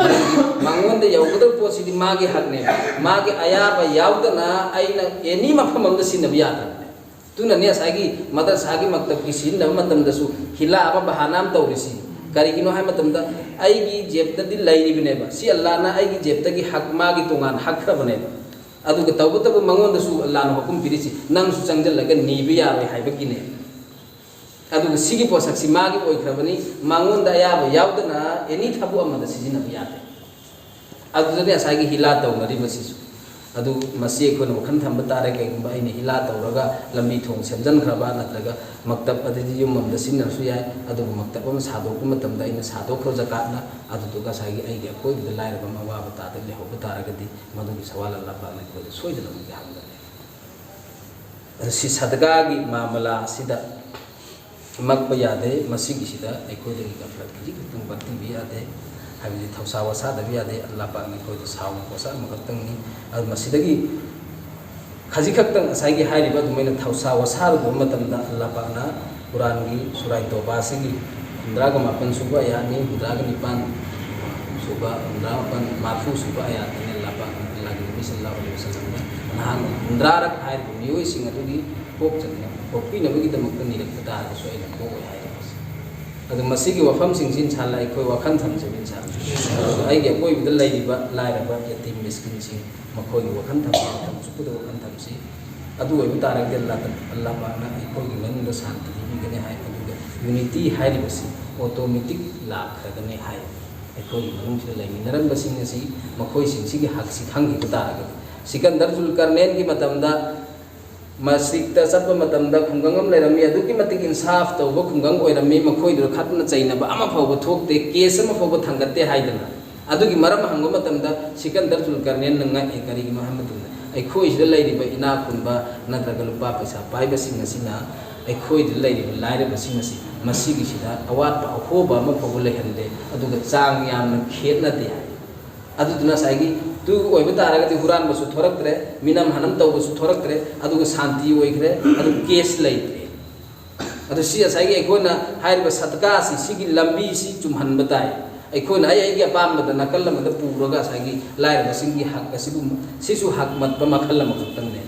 ꯃꯉꯣꯟꯗ ꯌꯧꯒꯗꯕ ꯄꯣꯠꯁꯤꯗꯤ ꯃꯥꯒꯤ ꯍꯛꯅꯦꯕ꯫ ꯃꯥꯒꯤ ꯑꯌꯥꯕ ꯌꯥꯎꯗꯅ ꯑꯩꯅ ꯑꯦꯅꯤ ꯃꯐꯝ ꯑꯃꯗ ꯁꯤꯖꯤꯟꯅꯕ ꯌꯥꯗꯕꯅꯦ꯫ ꯑꯗꯨꯅꯅꯦ ꯉꯁꯥꯏꯒꯤ ꯃꯗꯔꯁꯥꯒꯤ ꯃꯛꯇꯕꯀꯤ ꯁꯤꯖꯤꯟꯅꯕ ꯃꯇꯝꯗꯁꯨ ꯍꯤꯂꯥ ꯑꯃ ꯕꯍꯥꯅꯥ ꯑꯃ ꯇꯧꯔꯤꯁꯤ꯫ ꯀꯔꯤꯒꯤꯅꯣ ꯍꯥꯏꯕ ꯃꯇꯝꯗ ꯑꯩꯒꯤ ꯖꯦꯕꯇꯗꯤ ꯂꯩꯔꯤꯕꯅꯦꯕ꯫ ꯁꯤ ꯑꯜꯂꯥꯅ ꯑꯩꯒꯤ ꯖꯦꯕꯇꯒꯤ ꯍꯛ, ꯃꯥꯒꯤ ꯇꯣꯉꯥꯟ ꯍꯛꯈ꯭ꯔꯕꯅꯦꯕ꯫ ꯑꯗꯨꯒ ꯇꯧꯕꯇꯕꯨ ꯃꯉꯣꯟꯗꯁꯨ ꯑꯜꯂꯥꯅ ꯍꯨꯀꯨꯝ ꯄꯤꯔꯤꯁꯤ, ꯅꯪꯁꯨ ꯆꯪꯁꯤꯜꯂꯒ ꯅꯤꯕ ꯌꯥꯔꯣꯏ ꯍꯥꯏꯕꯒꯤꯅꯦ꯫ ꯑꯗꯨꯒ ꯁꯤꯒꯤ ꯄꯣꯠꯁꯛꯁꯤ ꯃꯥꯒꯤ ꯑꯣꯏꯈ꯭ꯔꯕꯅꯤ, ꯃꯉꯣꯟꯗ ꯑꯌꯥꯕ ꯌꯥꯎꯗꯅ ꯑꯦꯅꯤ ꯊꯕꯛ ꯑꯃꯗ ꯁꯤꯖꯤꯟꯅꯕ ꯌꯥꯗꯦ꯫ ꯑꯗꯨꯗꯅꯦ ꯉꯁꯥꯏꯒꯤ ꯍꯤꯂꯥ ꯇꯧꯅꯔꯤꯕꯁꯤꯁꯨ꯫ ꯑꯗꯨ ꯃꯁꯤ ꯑꯩꯈꯣꯏꯅ ꯋꯥꯈꯜ ꯊꯝꯕ ꯇꯥꯔꯦ, ꯀꯩꯒꯨꯝꯕ ꯑꯩꯅ ꯍꯤꯂꯥ ꯇꯧꯔꯒ ꯂꯝꯕꯤ ꯊꯣꯡ ꯁꯦꯝꯖꯤꯟꯈ꯭ꯔꯕ, ꯅꯠꯇ꯭ꯔꯒ ꯃꯛꯇꯕ ꯑꯗꯨꯗꯤ ꯌꯨꯝ ꯑꯃꯗ ꯁꯤꯖꯤꯟꯅꯔꯁꯨ ꯌꯥꯏ, ꯑꯗꯨꯕꯨ ꯃꯛꯇꯕ ꯑꯃ ꯁꯥꯗꯣꯛꯄ ꯃꯇꯝꯗ ꯑꯩꯅ ꯁꯥꯗꯣꯛꯈ꯭ꯔ ꯖꯀꯥꯠꯅ ꯑꯗꯨꯗꯨꯒ ꯉꯁꯥꯏꯒꯤ ꯑꯩꯒꯤ ꯑꯀꯣꯏꯕꯗ ꯂꯥꯏꯔꯕ ꯑꯃ ꯑꯋꯥꯕ ꯇꯥꯗꯅ ꯂꯩꯍꯧꯕ ꯇꯥꯔꯒꯗꯤ ꯃꯗꯨꯒꯤ ꯁꯋꯥꯜ ꯑꯜꯂꯥꯍ ꯄꯥꯛꯅ ꯑꯩꯈꯣꯏꯗ ꯁꯣꯏꯗꯅꯃꯛꯀꯤ ꯍꯪꯒꯅꯤ꯫ ꯑꯗꯨ ꯁꯤ ꯁꯗꯀꯥꯒꯤ ꯃꯥꯃꯂꯥ ꯑꯁꯤꯗ ꯃꯛꯄ ꯌꯥꯗꯦ꯫ ꯃꯁꯤꯒꯤꯁꯤꯗ ꯑꯩꯈꯣꯏꯗꯒꯤ ꯒꯐꯂꯠ ꯈꯤꯖꯤꯛ ꯈꯛꯇꯪ ꯄꯟꯕꯤꯕ ꯌꯥꯗꯦ, ꯍꯥꯏꯕꯗꯤ ꯊꯧꯁꯥ ꯋꯥꯁꯥꯗꯕ ꯌꯥꯗꯦ꯫ ꯑꯜꯂꯥꯍ ꯄꯥꯛꯅ ꯑꯩꯈꯣꯏꯗ ꯁꯥꯎꯕ ꯄꯣꯠꯁꯛ ꯑꯃꯈꯛꯇꯪꯅꯤ꯫ ꯑꯗꯨ ꯃꯁꯤꯗꯒꯤ ꯈꯖꯤꯛ ꯈꯛꯇꯪ ꯉꯁꯥꯏꯒꯤ ꯍꯥꯏꯔꯤꯕ ꯑꯗꯨꯃꯥꯏꯅ ꯊꯧꯁꯥ ꯋꯥꯁꯥꯔꯨꯕ ꯃꯇꯝꯗ ꯑꯜꯂꯥꯍ ꯄꯥꯛꯅ ꯀꯨꯔꯥꯟꯒꯤ ꯁꯨꯔꯥꯏ ꯇꯣꯕꯥꯁꯤꯒꯤ ꯍꯨꯝꯗ꯭ꯔꯥꯒ ꯃꯥꯄꯟ ꯁꯨꯕ ꯑꯌꯥꯠꯅꯤ, ꯍꯨꯝꯗ꯭ꯔꯥꯒ ꯅꯤꯄꯥꯟ ꯁꯨꯕ, ꯍꯨꯝꯗ꯭ꯔꯥ ꯃꯥꯄꯟ, ꯃꯔꯐꯨ ꯁꯨꯕ ꯑꯌꯥꯠꯇꯅꯤ꯫ ꯑꯜꯂꯥꯍ ꯄꯥꯛꯅ ꯑꯜꯂꯥꯍꯒꯤ ꯅꯕꯤ ꯁꯜꯂꯜꯂꯥꯍꯨ ꯑꯂꯩꯍꯤ ꯋꯁꯜꯂꯝꯅ ꯅꯍꯥꯛꯅ ꯍꯨꯝꯗ꯭ꯔꯥꯔꯛ ꯍꯥꯏꯔꯤꯕ ꯃꯤꯑꯣꯏꯁꯤꯡ ꯑꯗꯨꯒꯤ ꯀꯣꯛꯆꯠꯅ ꯀꯣꯛꯄꯤꯅꯕꯒꯤꯗꯃꯛꯇ ꯅꯤꯔꯛꯄ ꯇꯥꯔꯒꯁꯨ ꯑꯩꯅ ꯀꯣꯛꯑꯣꯏ ꯍꯥꯏꯔꯤꯕꯁꯦ꯫ ꯑꯗꯨ ꯃꯁꯤꯒꯤ ꯋꯥꯐꯝꯁꯤꯡꯁꯤ ꯏꯟꯁꯥꯜꯂꯥ ꯑꯩꯈꯣꯏ ꯋꯥꯈꯜ ꯊꯝꯁꯦꯕ ꯏꯟꯁꯥꯜꯂꯥ꯫ ꯑꯗꯨꯒ ꯑꯩꯒꯤ ꯑꯀꯣꯏꯕꯗ ꯂꯩꯔꯤꯕ ꯂꯥꯏꯔꯕ ꯌꯇꯤꯝ ꯃꯤꯁꯀꯤꯟꯁꯤꯡ ꯃꯈꯣꯏꯒꯤ ꯋꯥꯈꯜ ꯊꯝꯁꯤ, ꯃꯇꯝ ꯆꯨꯞꯄꯗ ꯋꯥꯈꯜ ꯊꯝꯁꯤ꯫ ꯑꯗꯨ ꯑꯣꯏꯕ ꯇꯥꯔꯒꯗꯤ ꯑꯜꯂꯥꯍ ꯇ-, ꯑꯜꯂꯥꯍ ꯄꯥꯛꯅ ꯑꯩꯈꯣꯏꯒꯤ ꯃꯅꯨꯡꯗ ꯁꯥꯟꯇꯤ ꯄꯤꯕꯤꯒꯅꯤ ꯍꯥꯏ꯫ ꯑꯗꯨꯒ ꯌꯨꯅꯤꯇꯤ ꯍꯥꯏꯔꯤꯕꯁꯤ ꯑꯣꯇꯣꯃꯦꯇꯤꯛ ꯂꯥꯛꯈ꯭ꯔꯒꯅꯤ ꯍꯥꯏ꯫ ꯑꯩꯈꯣꯏꯒꯤ ꯃꯅꯨꯡꯁꯤꯗ ꯂꯩꯃꯤꯟꯅꯔꯝꯕꯁꯤꯡ ꯑꯁꯤ ꯃꯈꯣꯏꯁꯤꯡꯁꯤꯒꯤ ꯍꯛꯁꯤ ꯈꯪꯈꯤꯕ ꯇꯥꯔꯒꯗꯤ, ꯁꯤꯀꯟꯗꯔ ꯖꯨꯜꯀꯔꯅꯦꯟꯒꯤ ꯃꯇꯝꯗ ꯃꯁꯖꯤꯗꯇ ꯆꯠꯄ ꯃꯇꯝꯗ ꯈꯨꯡꯒꯪ ꯑꯃ ꯂꯩꯔꯝꯃꯤ, ꯑꯗꯨꯛꯀꯤ ꯃꯇꯤꯛ ꯏꯟꯁꯥꯐ ꯇꯧꯕ ꯈꯨꯡꯒꯪ ꯑꯣꯏꯔꯝꯃꯤ, ꯃꯈꯣꯏꯗꯨꯗ ꯈꯠꯅ ꯆꯩꯅꯕ ꯑꯃ ꯐꯥꯎꯕ ꯊꯣꯛꯇꯦ, ꯀꯦꯁ ꯑꯃ ꯐꯥꯎꯕ ꯊꯥꯡꯒꯠꯇꯦ ꯍꯥꯏꯗꯅ꯫ ꯑꯗꯨꯒꯤ ꯃꯔꯝ ꯍꯪꯕ ꯃꯇꯝꯗ ꯁꯤꯀꯟꯗꯔ ꯖꯨꯜꯀꯔꯅꯦꯟꯅ ꯉꯛꯏ꯫ ꯀꯔꯤꯒꯤꯅꯣ ꯍꯥꯏꯕ ꯃꯇꯝꯗ, ꯑꯩꯈꯣꯏꯁꯤꯗ ꯂꯩꯔꯤꯕ ꯏꯅꯥꯛ ꯈꯨꯟꯕ ꯅꯠꯇ꯭ꯔꯒ ꯂꯨꯄꯥ ꯄꯩꯁꯥ ꯄꯥꯏꯕꯁꯤꯡ ꯑꯁꯤꯅ ꯑꯩꯈꯣꯏꯗ ꯂꯩꯔꯤꯕ ꯂꯥꯏꯔꯕꯁꯤꯡ ꯑꯁꯤ ꯃꯁꯤꯒꯤꯁꯤꯗ ꯑꯋꯥꯠꯄ ꯑꯍꯣꯕ ꯑꯃ ꯐꯥꯎꯕ ꯂꯩꯍꯟꯗꯦ, ꯑꯗꯨꯒ ꯆꯥꯡ ꯌꯥꯝꯅ ꯈꯦꯠꯅꯗꯦ ꯍꯥꯏ꯫ ꯑꯗꯨꯗꯨꯅ ꯉꯁꯥꯏꯒꯤ ꯇꯨ ꯑꯣꯏꯕ ꯇꯥꯔꯒꯗꯤ ꯍꯨꯔꯥꯟꯕꯁꯨ ꯊꯣꯔꯛꯇ꯭ꯔꯦ, ꯃꯤꯅꯝ ꯍꯅꯝ ꯇꯧꯕꯁꯨ ꯊꯣꯔꯛꯇ꯭ꯔꯦ, ꯑꯗꯨꯒ ꯁꯥꯟꯇꯤ ꯑꯣꯏꯈ꯭ꯔꯦ, ꯑꯗꯨ ꯀꯦꯁ ꯂꯩꯇ꯭ꯔꯦ꯫ ꯑꯗꯨ ꯁꯤ ꯉꯁꯥꯏꯒꯤ ꯑꯩꯈꯣꯏꯅ ꯍꯥꯏꯔꯤꯕ ꯁꯠꯀꯥꯁꯤ, ꯁꯤꯒꯤ ꯂꯝꯕꯤꯁꯤ ꯆꯨꯝꯍꯟꯕ ꯇꯥꯏ꯫ ꯑꯩꯈꯣꯏꯅ ꯑꯩ ꯑꯩꯒꯤ ꯑꯄꯥꯝꯕꯗ ꯅꯥꯀꯜ ꯑꯃꯗ ꯄꯨꯔꯒ ꯉꯁꯥꯏꯒꯤ ꯂꯥꯏꯔꯕꯁꯤꯡꯒꯤ ꯍꯛ ꯑꯁꯤꯕꯨ, ꯁꯤꯁꯨ ꯍꯛ ꯃꯠꯄ ꯃꯈꯜ ꯑꯃꯈꯛꯇꯪꯅꯦ꯫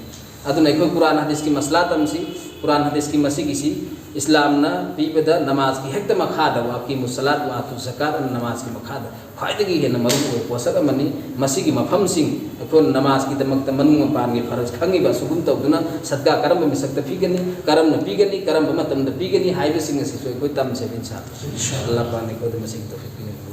ꯑꯗꯨꯅ ꯑꯩꯈꯣꯏ ꯀꯨꯔꯥꯟ ꯍꯗꯤꯁꯀꯤ ꯃꯁꯂꯥ ꯇꯝꯁꯤ꯫ ꯀꯨꯔꯥꯟ ꯍꯗꯤꯁꯀꯤ ꯃꯁꯤꯒꯤꯁꯤ ꯏꯁꯂꯥꯝꯅ ꯄꯤꯕꯗ ꯅꯃꯥꯖꯀꯤ ꯍꯦꯛꯇ ꯃꯈꯥꯗ, "ꯋꯥꯀꯤꯃꯨ ꯁꯂꯥꯠ ꯋꯥ ꯑꯇꯨ ꯖꯀꯥꯠ" ꯑꯅ ꯅꯃꯥꯖꯀꯤ ꯃꯈꯥꯗ ꯈ꯭ꯋꯥꯏꯗꯒꯤ ꯍꯦꯟꯅ ꯃꯔꯨ ꯑꯣꯏꯕ ꯄꯣꯠꯁꯛ ꯑꯃꯅꯤ꯫ ꯃꯁꯤꯒꯤ ꯃꯐꯝꯁꯤꯡ ꯑꯩꯈꯣꯏꯅ ꯅꯃꯥꯖꯀꯤꯗꯃꯛꯇ ꯃꯅꯨꯡ ꯃꯄꯥꯟꯒꯤ ꯐꯔꯖ ꯈꯪꯉꯤꯕ ꯑꯁꯤꯒꯨꯝ ꯇꯧꯗꯨꯅ ꯁꯠꯀꯥ ꯀꯔꯝꯕ ꯃꯤꯁꯛꯇ ꯄꯤꯒꯅꯤ, ꯀꯔꯝꯅ ꯄꯤꯒꯅꯤ, ꯀꯔꯝꯕ ꯃꯇꯝꯗ ꯄꯤꯒꯅꯤ ꯍꯥꯏꯕꯁꯤꯡ ꯑꯁꯤꯁꯨ ꯑꯩꯈꯣꯏ ꯇꯝꯖꯒꯦ ꯏꯟꯁꯥ ꯑꯜꯂꯥꯍ꯫ ꯑꯜꯂꯥꯍ ꯄꯥꯛꯅ ꯑꯩꯈꯣꯏꯗ ꯃꯁꯤꯒꯤ ꯇꯧꯐꯤꯛ ꯄꯤꯅꯕꯤꯌꯨ꯫